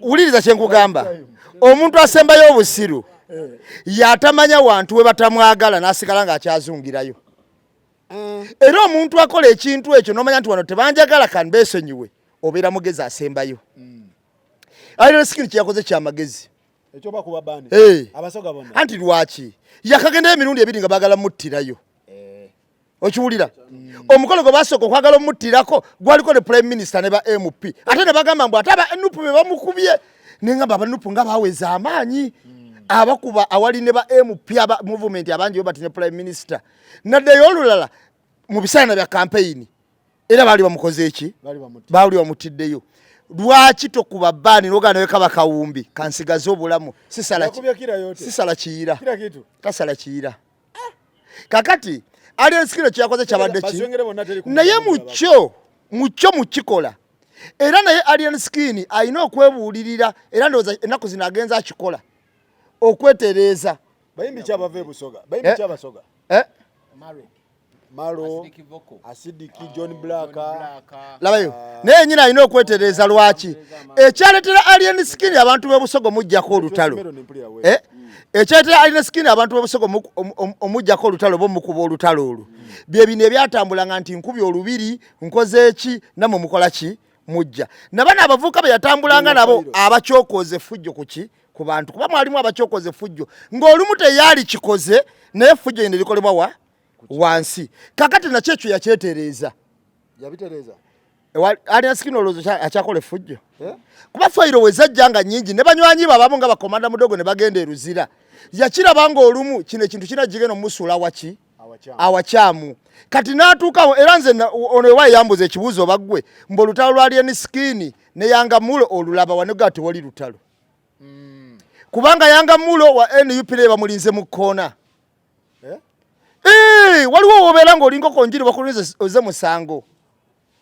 Speaker 3: wuliriza kyenkugamba omuntu asembayo obusiru eh. yatamanya wantu we batamwagala n'asigala ng'akyazungirayo mm. era omuntu akola ekintu ekyo nomanya nti wano tebanjagala kanbesonyiwe obeera mugezi asembayo mm. alina sikini kyeyakoze kyamagezi eh. anti lwaki yakagendayo emirundi ebiri nga bagala muttirayo eh. okiwulira mm. omukolo gwe basooka okwagala omuttirako gwaliko ne prime minister ne ba mp ate ne bagamba mbu ate aba nup be bamukubye nengamba aba nup nga baweza amaanyi mm. abakuba awali ne ba mp aba movement abangi bati ne prime minister naddeyo olulala mu bisaana bya kampeyini era baali bamukoze eki baali bamutiddeyo lwaki tokuba baani nogaa nawe kaba kawumbi kansigaze obulamu sisala kiyira tasala kiyira kakati alien kyeyakoze kyabadde ki naye mukyo mukyo mukikola era naye alien skin alina okwebuulirira era ndowooza ennaku zino agenza akikola okwetereeza
Speaker 4: bayimbi ki abava ebusoga bayimbi eh? ki abasoga
Speaker 3: eh?
Speaker 4: Malo, Asidiki, John Black.
Speaker 3: Labayo. Naye nyina alina okwetereeza lwaki? Ekyaletera Alien Skin abantu b'e Busoga omuggyako olutalo. Eh? Ekyaletera Alien Skin abantu b'e Busoga omuggyako olutalo oba omukuba olutalo olwo. Bye bino ebyatambulanga nti nkubye olubiri, nkoze eki, nammwe mukola ki? Mujja. Na bano abavubuka be yatambulanga nabo abakyokooza effujjo ku ki? Ku bantu. Kuba mwalimu abakyokooza effujjo ng'olumu teyaali kikoze naye effujjo lino likolebwa wa? Wansi. Kakati nakyo ekyo yakyetereeza.
Speaker 4: Yabitereeza.
Speaker 3: Alien Skin olowooza akyakola effujjo? Eh? Kuba fayiro we zajja nga nnyingi ne banywanyi be abamu nga bakomanda mudogo ne bagenda e Luzira. Yakiraba ng'olumu kino ekintu kirina gigenda omusuula waki? Awakyamu. Kati n'atuukawo era nze ono ewa yambuza ekibuuzo oba ggwe mbu olutalo lwa Alien Skin ne Yanga Mulo olulaba wano ga tewali lutalo. Hmm. Kubanga Yanga Mulo wa NUP naye bamulinze mu kkoona. Eh? Eh, waliwo wobeera ng'oli nkoko njiri bakulinze oze musango.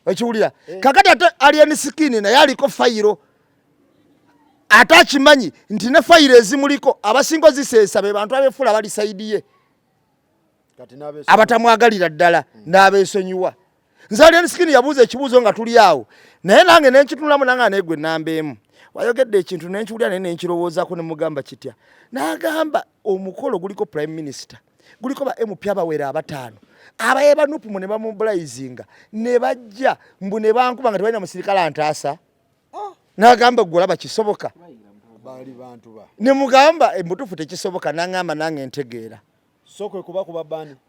Speaker 3: Okiwulira? Kakati ate Alien Skin naye aliko fayiro, ate akimanyi nti ne fayiro ezimuliko abasinga oziseesa be bantu abefuula bali sayidi ye abatamwagalira ddala n'abeesonyiwa. Nze Alien Skin yabuuza ekibuuzo nga tuli awo, naye nange nenkitunulamu nange naye gwe namba emu wayogedde ekintu nenkiwulira naye nenkirowoozako ne mugamba kitya, n'agamba omukolo guliko prime minister, guliko ba MP abawera abataano abaye ba NUP mu ne bamobilizinga ne bajja mbu ne bankuba nga tebalina musirikale antaasa. N'agamba gwe olaba kisoboka? Ne mugamba embutuufu tekisoboka, n'angamba nange ntegeera.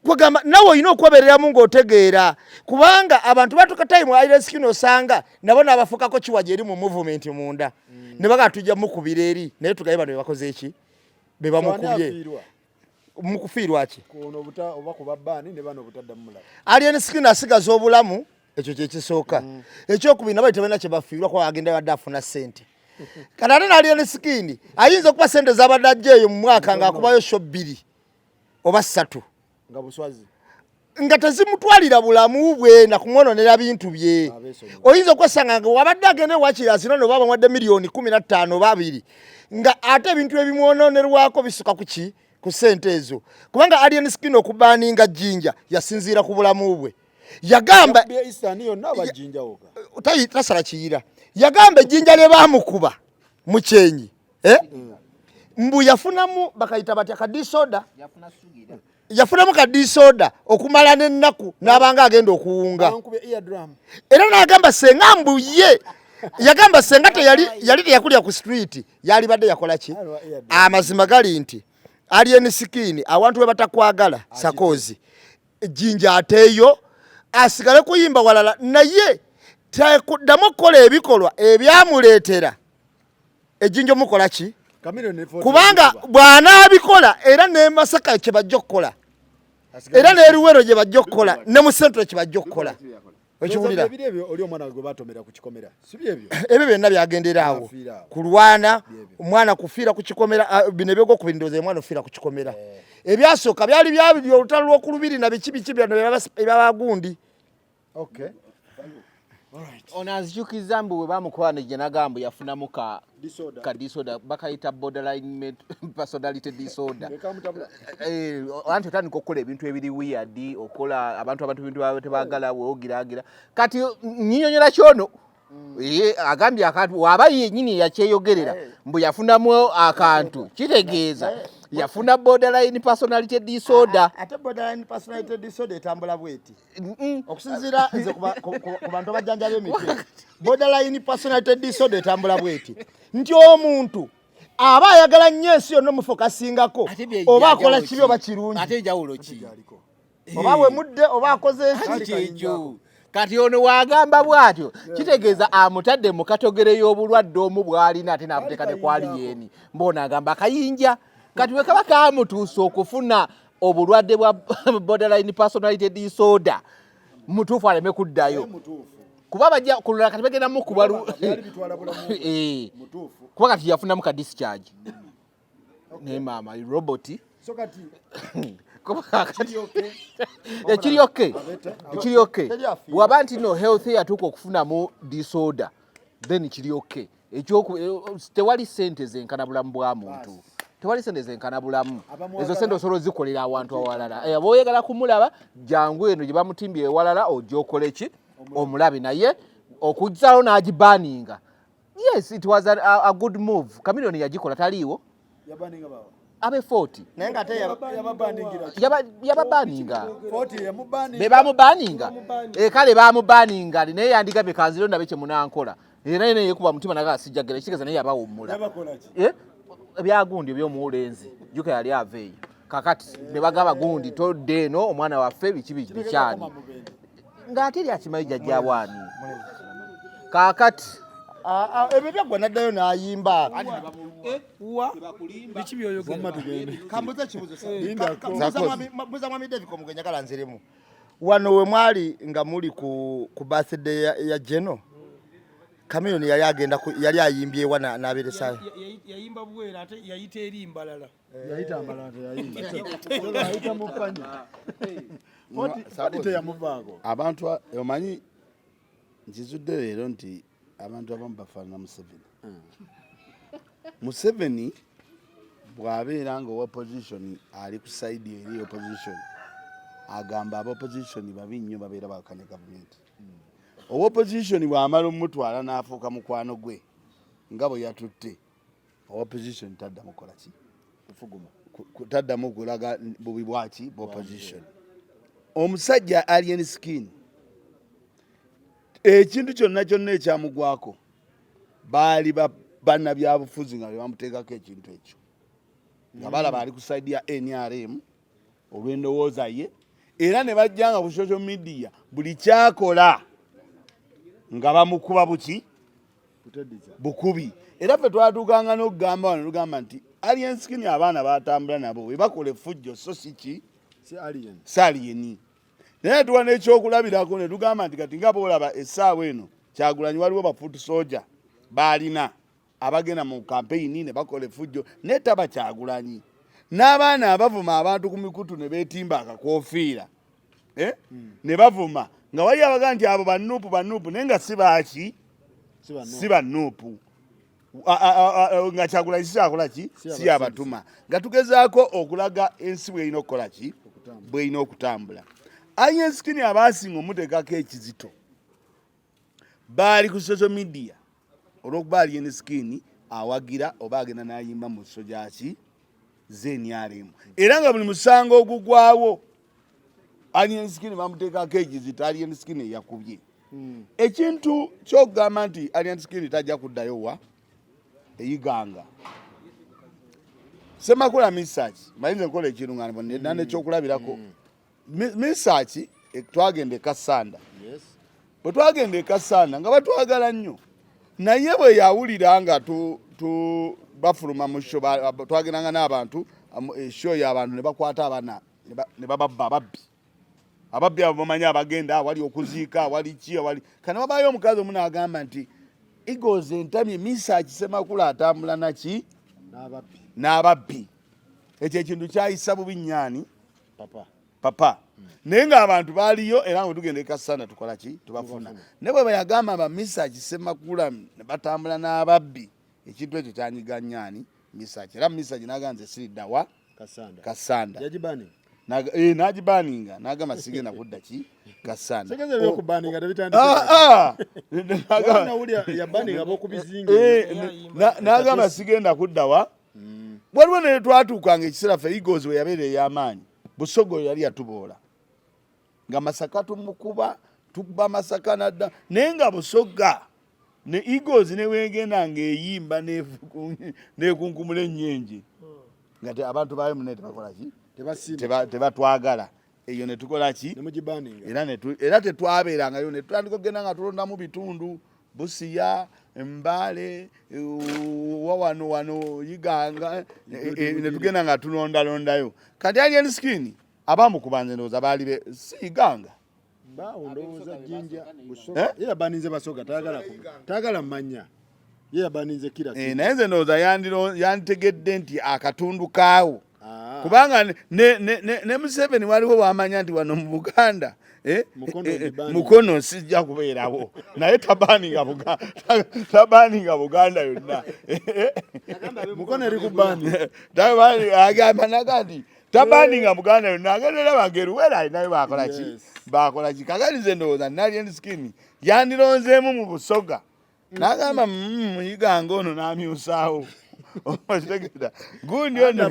Speaker 3: Kwegamba nawe olina okwebereramu ng'otegeera, kubanga abantu batuuka time Alien Skin osanga nabo n'abafukako kiwaja eri mu movement munda ne bagamba tujja mukubira eri, naye tugaye bano be bakoze eki be bamukubye mukufiirwa ki? Alien Skin asigaza obulamu, ekyo kyekisooka. Ekyokubiri nabali tebalina kye bafiirwa kuba agenda badde afuna ssente. Kati ate n'Alien Skin ayinza okuba ssente z'abadde ajja eyo mu mwaka ng'akubayo sho 2 oba 3 nga tezimutwalira bulamu bwe na kumwononera bintu bye. Oyinza okwesanga nga wabadde agenda ewakiri azina no baba mwadde miliyoni 15 oba 2 nga ate ebintu ebimwononerwako bisuka ku ki? Ku ssente ezo. Kubanga Alien Skin okubaninga Jinja yasinziira ku bulamu bwe. Yagamba tasala kiyira, yagamba ejjinja lye baamukuba mu kyenyi mbu yafunamu bakayita batya ka disorder, yafunamu ka disorder okumala n'ennaku n'abanga agenda okuwunga. Era n'agamba senga mbu ye yagamba senga yali teyakulya ku street yalibadde yakola ki? Amazima gali nti Alien Skin awantu we batakwagala sakozi Jinja ateeyo asigale kuyimba walala, naye takuddamu okukola ebikolwa ebyamuleetera ejjinja omukola ki? Kubanga bw'anaabikola era ne Masaka kye bajja okukola, era ne Luweero gye bajja okukola, ne mu Central kye bajja okukola. Okiwulira? Ebyo byonna byagendera awo kulwana, omwana kufiira ku kikomera, bino ebyogwokubiri ndowooza omwana ofiira ku kikomera. Ebyasooka byali byabiri olutalo lw'okulubiri na biki biki byano ebyabagundi.
Speaker 5: Ono anzijukiza mbu bwe bamukuba ne gye nagamba yafunamu ka disorder bakayita borderline personality disorder. Anti otandika okukola ebintu ebiri weird, okola abantu ebintu baba tebaagala, weogiraagira. Kati nyinyonyola kyono agambye akantu waba yennyini yakyeyogerera mbu yafunamu akantu, kitegeeza yafuna borderline personality disorder.
Speaker 3: Ate borderline personality disorder etambula bweti. Okusinziira nze ku bantu abajjanjaba emitwe, borderline personality disorder etambula bweti nti omuntu aba ayagala nnyo ensi yonna omufokasingako, oba akola kibi oba kirungi,
Speaker 5: ate enjawulo ki?
Speaker 3: Oba wemudde oba akoze
Speaker 5: eki. Kati ono wagamba bw'atyo kitegeeza amutadde mu katogere y'obulwadde omu bw'alina, ate n'abuteeka ne kwali yeeni mbona agamba akayinja. Kati bwe kaba kamutuusa okufuna obulwadde bwa borderline personality disorder, mutuufu aleme kuddayo kuba bajja kulala. Kati bagenda mukuba kuba kati yafunamu ka discharge naye maama robot ekiri okay, ekiri okay bwaba nti no health yatuuka okufunamu disorder then kiri okay. Tewali sente zenkana bulamu bwa muntu, tewali sente zenkana bulamu. Ezo sente osobola ozikolera awantu awalala. Oba oyagala kumulaba jangu eno gye bamutimbye ewalala ojja okole ki omulabe, naye okuzzawo n'agibaninga. Yes, it was a good move. Chameleone yagikola taliiwo abe 40 yababaninga be bamubaninga, kale bamubaninga naye yandigambye kanziro ndabe kye munankola, era naye yekuba mutima naga sijjagera kitegeeza naye yabawummula ebyagundi ebyomulenzi juka yali ava eyo. Kakati ne bagamba gundi todde eno omwana waffe biki biki bikyani ng'ate eri akimanyi jjajjawaani. Kaakati
Speaker 3: ebyo byaggwa n'addayo n'ayimba.
Speaker 7: Biki byoyogera?
Speaker 3: Kambuze ekibuuzo. Buuza mwami David Komugenyi, njagala nziremu. Wano we mwali nga muli ku birthday ya Geno, Chameleone yali agenda yali ayimbye wa n'abeeresayo?
Speaker 7: Yayimba bwera ate yayita eri mbalala.
Speaker 4: Yayita mbalala teyayimba. Yayita mu panya. Foti teyamuvaako.
Speaker 2: Abantu omanyi Nkizudde leero nti abantu abamu bafaanana Museveni. Museveni bw'abeera nga owa opposition ali ku side eri opposition agamba aba opposition babi nnyo babeera bawakanya gavumenti. Owa opposition bw'amala omutwala n'afuuka mukwano gwe nga bwe yatutte owa opposition taddamu kukola ki taddamu kulaga bubi bwaki bwa opposition. Omusajja Alien Skin ekintu kyonna kyonna ekyamugwako baali bannabyabufuzi nga bebamuteekako ekintu ekyo nga balaba ali ku saidi ya nrm olw'endowooza ye era ne bajja nga ku social media buli kyakola nga bamukuba buki bukubi era ffe twatuukanga n'okugamba wano tugamba nti alien skin abaana batambula nabo bwe bakola effujjo so si ki si aliyeni naye tuwa n'ekyokulabirako ne tugamba nti kati nga boolaba essaawa eno Kyagulanyi waliwo ba foot soldier baalina abagenda mu kampeyini ne bakola effujjo naye taba Kyagulanyi n'abaana abavuma abantu ku mikutu ne beetimba akakoofiira eh? Ne bavuma nga wali abaga nti abo banuupu banuupu naye nga si baaki si banuupu nga Kyagulanyi sikyakola ki si yabatuma nga tugezaako okulaga ensi bwerina okukola ki bwerina okutambula. Alien Skin abaasinga omuteekako ekizito baali ku social media olw'okuba Alien Skin awagira oba agenda n'ayimba mu so gyaki z'NRM era nga buli musango ogugwawo Alien Skin bamuteekako ekizito Alien Skin eyakubye. Ekintu ky'okugamba nti Alien Skin tajja kuddayo wa eyiganga Semakula Misaki mayinza nkola ekirungano nekyokulabirako Misaki twagenda e Kassanda bwe twagenda e Kassanda nga batwagala nnyo naye bwe yawulira nga bafuluma mu sho twagendanga n'abantu esho y'abantu ne bakwata abaana ne bababba ababbi ababbi abo bamanyi abagenda awali okuziika awali ki awali kana wabayo omukazi omu n'agamba nti Eagles entamye Misaki Semakula atambula naki n'ababbi ekyo ekintu kyayisa bubi nnyaani papa naye ng'abantu baaliyo era nga tugenda e Kassanda tukola ki tubafuna naye bwe bayagamba ba Misaki Semakula ne batambula n'ababbi ekintu ekyo kyanyiga nnyaani Misaki era Misaki n'agamba nze siriddawa Kassanda n'agibaninga n'agamba sigenda kudda ki Kassanda. N'agamba sigenda kudda wa waliwo naye twatuukanga ekiseera ffe Eagles we yabeera ey'amaanyi Busoga oyo yali yatuboola nga Masaka tumukuba tukuba Masaka nadda naye nga Busoga ne Eagles newegenda ng'eyimba nekunkumula ennyenje nga abantu baayo mune tebakola ki tebatwagala eyo ne tukola ki era tetwabeerangayo ne tutandika okugenda nga tulondamu bitundu Busiya Mbale wa wano wano Iganga ne tugenda nga tulondalondayo kati Alien Skin abamukuba nze ndowooza baali be si Iganga
Speaker 4: Mbaawo ndowooza Jinja Busoga ye yabaninze Basoga tayagala tayagala manya ye yabaninze kira
Speaker 2: naye nze ndowooza yanditegedde nti akatundu kaawo kubanga ne Museveni waliwo wamanya nti wano mu Buganda Mukono sijja kubeerawo naye tabaninga Buganda yonna
Speaker 4: Mukono eri ku bani
Speaker 2: agamba naga nti tabaninga Buganda yonna agenda olaba ngeruwera alinayo bakola ki bakola ki kakati nze ndowooza Alien Skin yandironzeemu mu Busoga n'agamba muyiganga ono n'amyusaawo okitegera gundi ono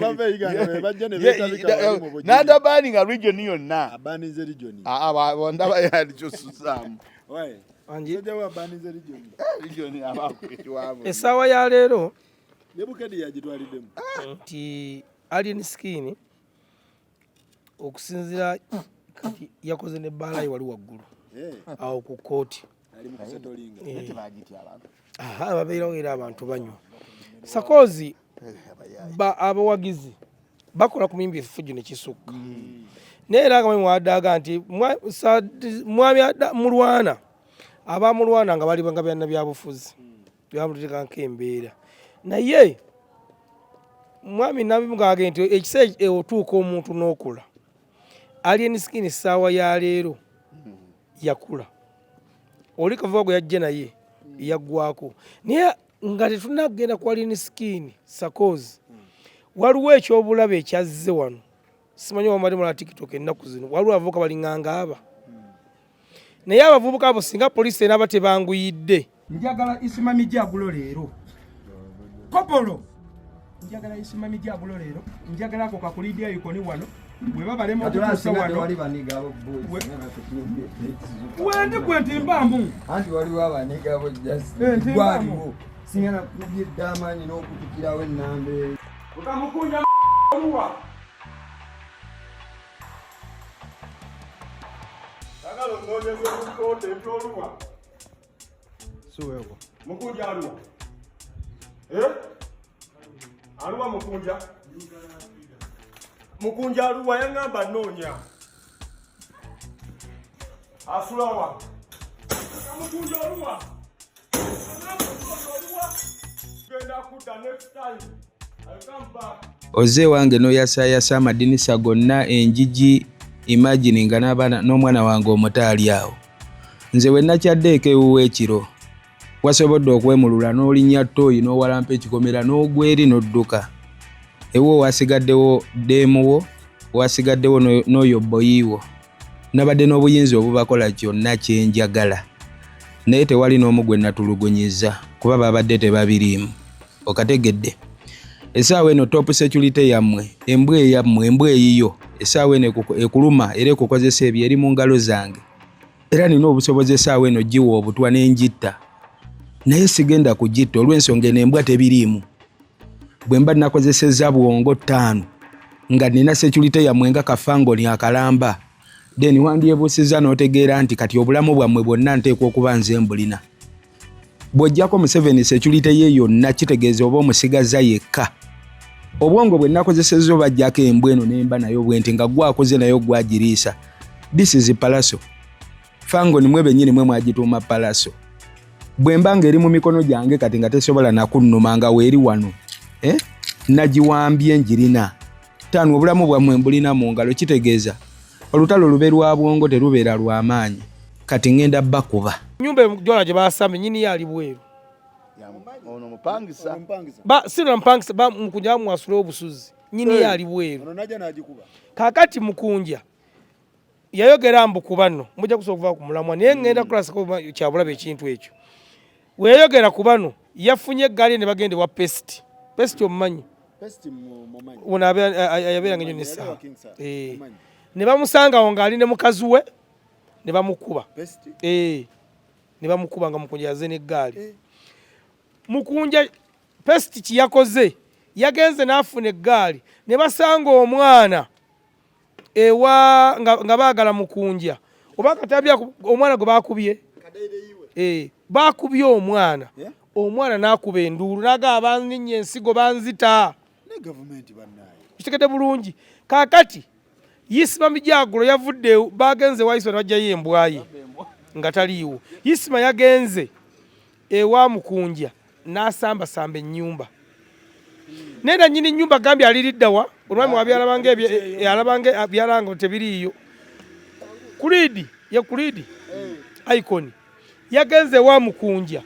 Speaker 2: n'atabaninga region yonna ndaba yandikyususaamu
Speaker 7: essaawa ya leero nti Alien Skin okusinzira kati yakoze ne bbaala ye wali waggulu awo ku kkooti babeerawo era abantu banywa sakozi abawagizi bakola ku muyimbi effujjo ne kisukka naye era nga mwadaaga nti mwami mulwana abamulwana nga bali nga byana byabufuzi byamuteekako embeera naye mwami nabimugage nti ekiseera otuuka omuntu n'okula Alien Skin essaawa ya leero yakula. Oli kavuba gwe yajja naye yaggwako, naye nga tetunagenda ku Alien Skin Sakozi, waliwo ekyobulabe ekyazze wano. Simanyi wamubadde mulaba TikTok ennaku zino, waliwo abavubuka balinganga aba, naye abavubuka abo singa poliisi enaaba tebanguyidde.
Speaker 10: Njagala Isma Mijagulo leero kopolo, njagala Isma Mijagulo leero, njagala ako kakulidya ikoni wano bwe babalema okutuusa wano wendi gwe nti mbaamu
Speaker 11: anti waliwo abanigabo just gwaliwo singa nakubye dda amaanyi n'okutukirawo ennamba eyo.
Speaker 10: Utamukunja oluwa.
Speaker 8: Sagala onoonyeza okukoota ebyoluwa.
Speaker 11: Siweeko.
Speaker 8: Mukunja aluwa? Eh? Aluwa mukunja? Mukunja aluwa yaŋŋamba nnoonya. Asulawa. Mukunja oluwa? Genda kudda next time. I'll come back.
Speaker 12: Ozze ewange n'oyasaayasa amadinisa gonna, enjiji, imagine nga n'abaana n'omwana wange omuto ali awo. Nze we nakyadde eka ewuwo ekiro, wasobodde okwemulula n'olinnya ttooyi n'owalampa ekikomera n'ogwa eri n'odduka. Ewuwo wasigaddewo ddeemu wo, wasigaddewo n'oyo bboyi wo. Nabadde n'obuyinza obubakola kyonna kye njagala naye tewali n'omu gwe natulugunyizza kuba babadde tebabiriimu. Okategedde? Essaawa eno top security yammwe, embwa eyammwe, embwa eyiyo, essaawa eno ekuluma era ekukozesa ebyo eri mu ngalo zange. Era nina obusobozi essaawa eno giwa obutwa ne ngitta. Naye sigenda kugitta olw'ensonga eno embwa tebiriimu. Bwe mba nakozesezza bwongo ttaano nga nina security yammwe nga kafangoni akalamba, then wandyebuusizza n'otegeera nti kati obulamu bwammwe bwonna nteekwa okuba nze mbulina. Bw'ojjako Museveni security ye yonna kitegeeza oba omusigazza yekka. Obwongo bwe nakozesezza obajjako embwa eno ne mba nayo bwenti nga gwakuze nayo gwagiriisa. This is Palaso. Fangoni mwe bennyini mwe mwagituuma Palaso. Bwe mba ng'eri mu mikono gyange kati nga tesobola nakunnuma nga weeri wano. Nagiwambye ngirina. Ttaano obulamu bwammwe mbulina mu ngalo kitegeeza olutalo lube lwa bwongo terubeera lwa maanyi. Kati ngenda bakuba.
Speaker 7: Nyumba ejola gye basambye nyini ye ali bweru.
Speaker 2: Ono mupangisa.
Speaker 7: Ba si na mupangisa ba Mukunja bamwasula obusuzi. Nyini ye ali bweru.
Speaker 4: Ono najja n'agikuba.
Speaker 7: Kaakati Mukunja yayogera mbu ku bano mujja kusobola okuva ku mulamwa naye ngenda kulasako kyabulabe ekintu ekyo. We yayogera ku bano yafunye eggaali ne bagenda ewa Pesti. Pesti omumanyi? Ono yabeeranga ennyo n'essaha. Ne bamusangawo ng'ali ne mukazi we ne bamukuba. Ne bamukuba nga Mukunja yaze n'eggaali. Mukunja Pesti kye yakoze yagenze n'afuna eggaali ne basanga omwana ewa nga baagala Mukunja oba akatambi omwana gwe baakubye baakubye omwana omwana n'akuba enduulu n'agamba banninnya ensigo banzita. Kitegedde bulungi. Kaakati Isma Mijagulo yavudde bagenze ewa Isma ne baggyayo embwa ye nga taliiwo. Isma yagenze ewa Mukunja n'asambasamba ennyumba. Naye nannyini nnyumba agambye aliridda wa? Omwami wabyalabanga alabanga byalanga tebiriiyo. Kulidi ye Kulidi Icon yagenze ewa Mukunja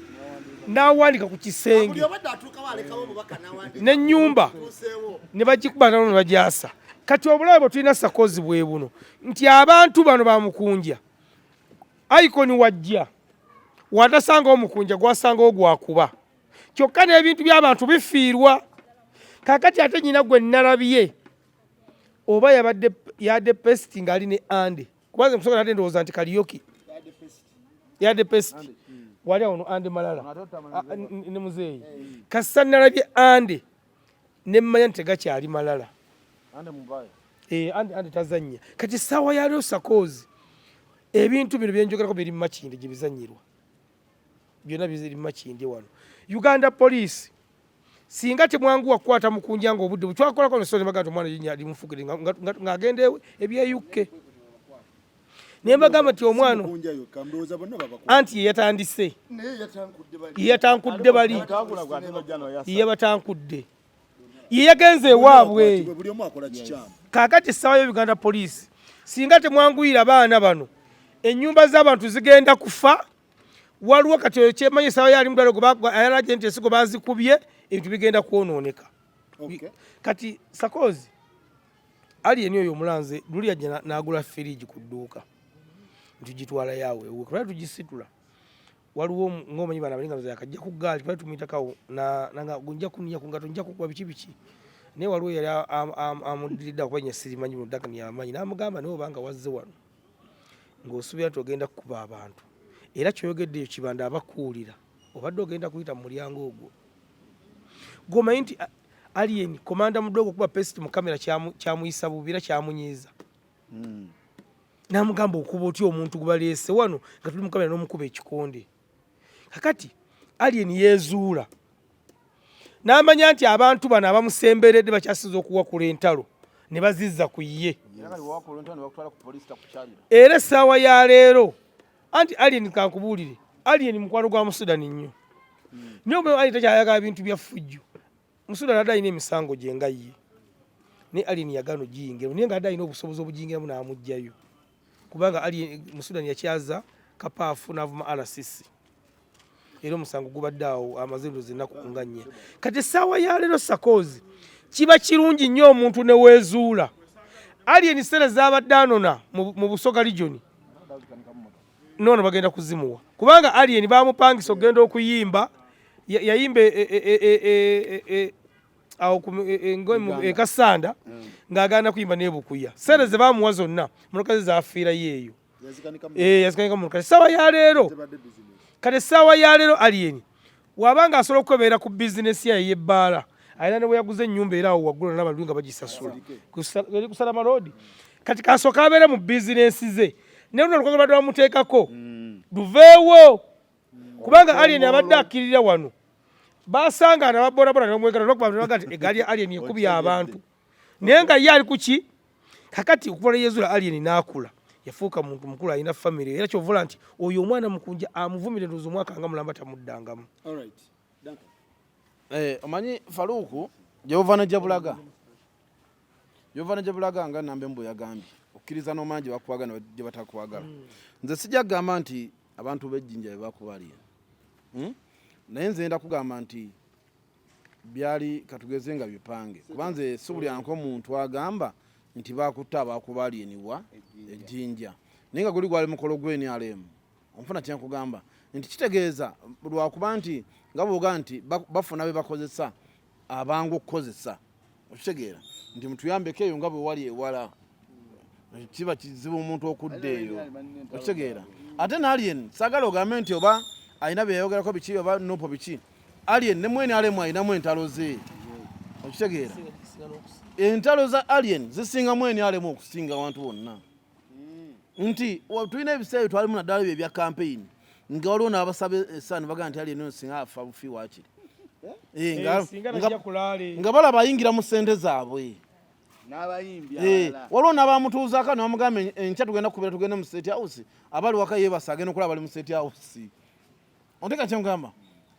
Speaker 7: n'awanika ku kisenge n'ennyumba ne bagikuba nalo ne bagyasa. Kati obulabe bwe tulina Sakozi bwe buno nti abantu bano ba Mukunja Icon wajja watasangawo Mukunja gwasangawo gwakuba kyokka n'ebintu by'abantu bifiirwa. Kaakati ate nyina gwe nalabye oba yabadde yadde pesti ng'ali ne Ande kuba nze nkusobola ate ndowooza nti Kariyoki yadde pesti wali awo no Ande Malala ne muzeeyi kasita nalabye Ande ne mmanya nti tegakyali Malala. Ande tazannya kati essaawa ya leero Sakozi ebintu bino bye njogerako biri mu Makindye gye bizannyirwa byonna biri mu Makindye wano. Uganda Police singa temwanguwa kukwata Mukunja ng'obudde bwe twakolako ne bagamba nti omwana ye ali mufukire ng'agenda ebye UK. Ne mbagamba nti omwana anti ye yatandise ye yatankudde bali ye batankudde ye yagenze ewaabwe. Kaakati essaawa ya Uganda Police singa temwanguyira baana bano ennyumba z'abantu zigenda kufa. Waliwo kati oyo kyemanyi esawa yali mudwaliro gwe agenti ensigo bazikubye, ebintu bigenda kwonooneka. Kati sakozi alien oyo omulanze luli yajja n'agula firiji ku dduuka nti gitwala yaawe ewuwe twali tugisitula. Waliwo ng'omanyi bano abalinga nze yakajja ku ggaali twali tumuyitakawo nanga nja kuniya ku ngato nja kukuba biki biki, naye waliwo yali amuddiridde akuba nya sirimanyi mu ddaka yamanyi n'amugamba naye obanga wazze wano ng'osuubira nti ogenda kukuba abantu era kyoyogeddeyo kibanda abakuwulira obadde ogenda kuyita mu mulyango ogwo gwomanyi nti alien komanda mudogo kuba pest mu kamera kyamuyisa bubi era kyamunyiiza. N'amugamba okuba otya omuntu gwe baleese wano nga tuli mu kamera n'omukuba ekikonde. Kakati alien yeezuula n'amanya nti abantu bano abamusemberedde bakyasinza okuwakula entalo ne bazizza ku ye. Era essaawa ya leero anti alien kankubuulire, alien mukwano gwa Musudani nnyo, naye oba alien takyayagala bintu bya ffujjo. Musudani adde alina emisango gye nga ye, naye alien yagaana ogiyingiramu, naye nga adde alina obusobozi obugiyingiramu n'amuggyayo, kubanga alien Musudani yakyaza kapaafu n'avuma RCC era omusango gubadde awo amaze ndowooza ennaku nga nnya. Kati essaawa ya leero sakoozi kiba kirungi nnyo omuntu ne weezuula. Alien sente z'abadde anona mu Busoga region noono bagenda kuzimuwa, kubanga alien bamupangisa okugenda okuyimba. Yayimba awo ekasanda ng'agaana kuyimba n'ebukuya sente ze bamuwa zonna motoka ze zafiirayo eyo, yazikanika mu. Kati essaawa ya leero, kati essaawa ya leero alien wabanga asobola okwebeera ku bizinesi yaye y'ebbaala, alina ne bwe yaguza ennyumba era awo waggulu n'abalwi nga bagisasula eri kusala maloodi. Kati kasooka abeere mu bizinesi ze, naye luno olukogo badde bamuteekako luveewo, kubanga alien abadde akkirira wano basanga nababodaboda nebamwegana nokuba nti egaali ya alien ekubye abantu, naye nga ye ali kuki. Kakati okuva lwe yezula alien n'akula yafuuka muntu mukulu alina famire, era kyovula nti oyo omwana Mukunja amuvumire ndowooza omwaka nga mulamba tamuddangamu.
Speaker 6: Omanyi Faluuku gyebava ne gyebulaga, gyebava ne gyebulaga nga Nambe bwe yagambye okkiriza n'omanya gye bakwagala gye batakwagala. Nze sijja kugamba nti abantu b'ejjinja be bakuba alien, Naye nze ngenda kugamba nti byali katugeze nga bipange, kuba nze si buli anko omuntu agamba nti bakutta abakuba alieniwa ejjinja, naye nga guli gwali mukolo gw'NRM. Onfuna kyenkugamba nti kitegeeza lwakuba nti nga bwoga nti bafuna be bakozesa abangu okukozesa, okitegeera nti mutuyambeko eyo nga bwe wali ewala kiba kizibu omuntu okudda eyo, okitegeera. Ate n'alien saagala ogambe nti oba alina byeyayogerako biki oba nupo biki. Alien ne mwene alemu alinamu entalo ze, okitegeera. Entalo za alien zisinga mwene alemu okusinga awantu wonna, nti tulina ebiseera bye twalimu naddala ebyo ebya campaign nga waliwo n'abasaba esaani bagamba nti alien ono singa afa bufi waakiri. Nga balaba ayingira mu ssente zaabwe waliwo n'abamutuuzaako ne bamugamba enkya tugenda kukubira tugende mu state house, abali waka yeebasa agenda okulaba bali mu state house. Onteka kyengamba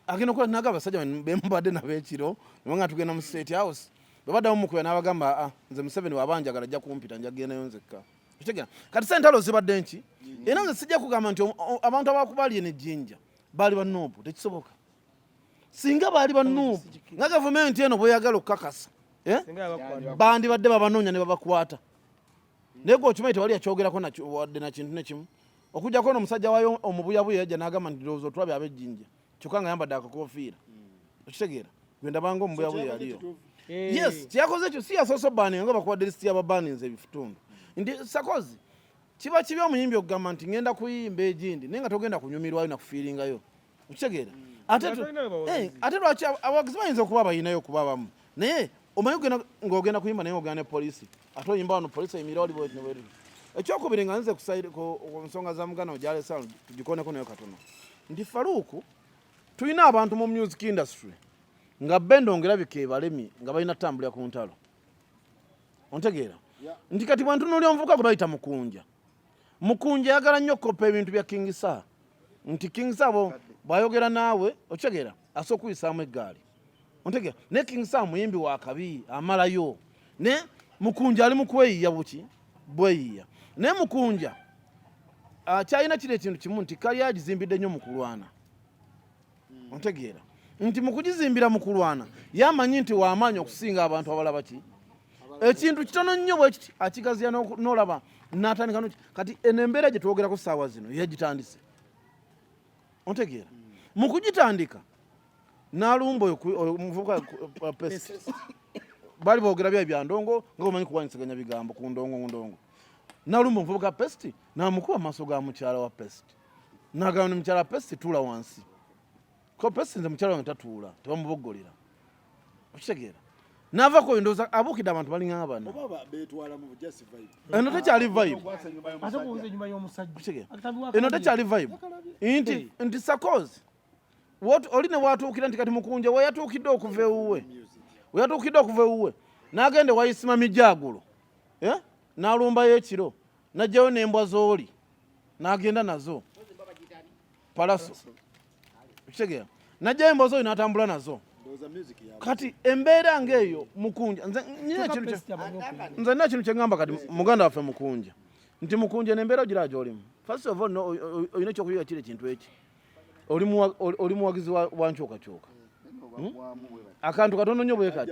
Speaker 6: agenda okulaba naga abasajja bemubadde nabo ekiro nebanga tugenda mu state house, bwe baddamu mukubira n'abagamba aa nze Museveni waba njagala ajja kumpita nja kugendayo nzekka. Okitegeera kati se entalo zibadde nki, era nze sijja kugamba nti abantu abakuba alien ejjinja baali ba nuupu, tekisoboka. Singa baali ba nuupu nga gavumenti eno bweyagala okukakasa, bandibadde babanoonya ne babakwata, naye gwe okimanyi tewali yakyogerako wadde na kintu nekimu okujjako ono omusajja waayo omubuyabuya yajja n'agamba nti ndowooza otulabye ab'ejjinja, kyokka nga yambadde akakofiira, okitegeera. Gwe ndabanga omubuyabuya yaliyo. Yes, kyeyakoze ekyo si yasoose obaninga nga bakuwadde lisiti y'ababaninze ebitundu nti sakozi kiba kibi omuyimbi okugamba nti ngenda kuyimba egindi naye nga togenda kunyumirwayo nakufiiringayo, okitegeera. Ate lwaki abawagizi bayinza okuba bayinayo okuba abamu, naye omanyi ng'ogenda kuyimba naye ogenda ne poliisi, ate oyimba wano poliisi eyimirira wali bweti ne bweti. Ekyokubiri nga nze ku nsonga za muganda ogyalesa tugikoneko nayo katono nti Faluuku tulina abantu mu music industry nga bendo ng'erabika ebalemye nga balina tutambulira ku ntalo, ontegeera nti kati bwentunuulira omuvubuka gwe bayita Mukunja, Mukunja ayagala nnyo okukoppa ebintu bya King Saha, nti King Saha bw'ayogera naawe okitegeera asobola okuyisaamu eggaali, ontegeera. Naye King Saha muyimbi wa kabi amalayo, naye Mukunja ali mu kweyiya buki bweyiya, naye Mukunja Ah, kyalina kiri ekintu kimu nti kali agizimbidde nnyo mu kulwana. Ontegeera nti mu kugizimbira mu kulwana yamanyi nti wamaanyi okusinga abantu abalaba ki ekintu kitono nnyo bwe kiti akigaziya n'olaba n'atandika noki. Kati eno embeera gye twogerako ssaawa zino yagitandise, ontegeera, mu kugitandika n'alumba oyo omuvubuka pest baali boogera bya bya ndongo nga omanyi kuwanyisiganya bigambo ku ndongo ndongo, n'alumba omuvubuka pest n'amukuba mu maaso ga mukyala wa pest, n'agamba ni mukyala pest tuula wansi, ko pest nze mukyala wange tatuula tebamuboggolera, okitegeera. N'ava ku ndowooza abuukidde abantu balinga bano, eno tekyali vibe, eno tekyali vibe nti nti sakozi oli ne watuukira nti kati Mukunja we yatuukidde okuva ewuwe, we yatuukidde okuva ewuwe n'agenda ewa Isima Mijagulo, eh? N'alumbayo ekiro n'aggyayo n'embwa z'oli n'agenda nazo Palaso, okitegeera, n'aggyayo embwa z'oli n'atambula nazo. Kati embeera ng'eyo Mukunja nze nina ekintu kye ŋŋamba kati muganda waffe Mukunja nti Mukunja n'embeera ogira gy'olimu, first of all olina ekyokuyiga kiri ekintu eki oli muwagizi wa nkyukakyuka, Akantu katono nnyo bwe kati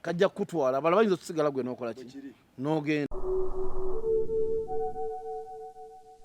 Speaker 6: kajja kukutwala, abalala bayinza okusigala gwe n'okola ki n'ogenda.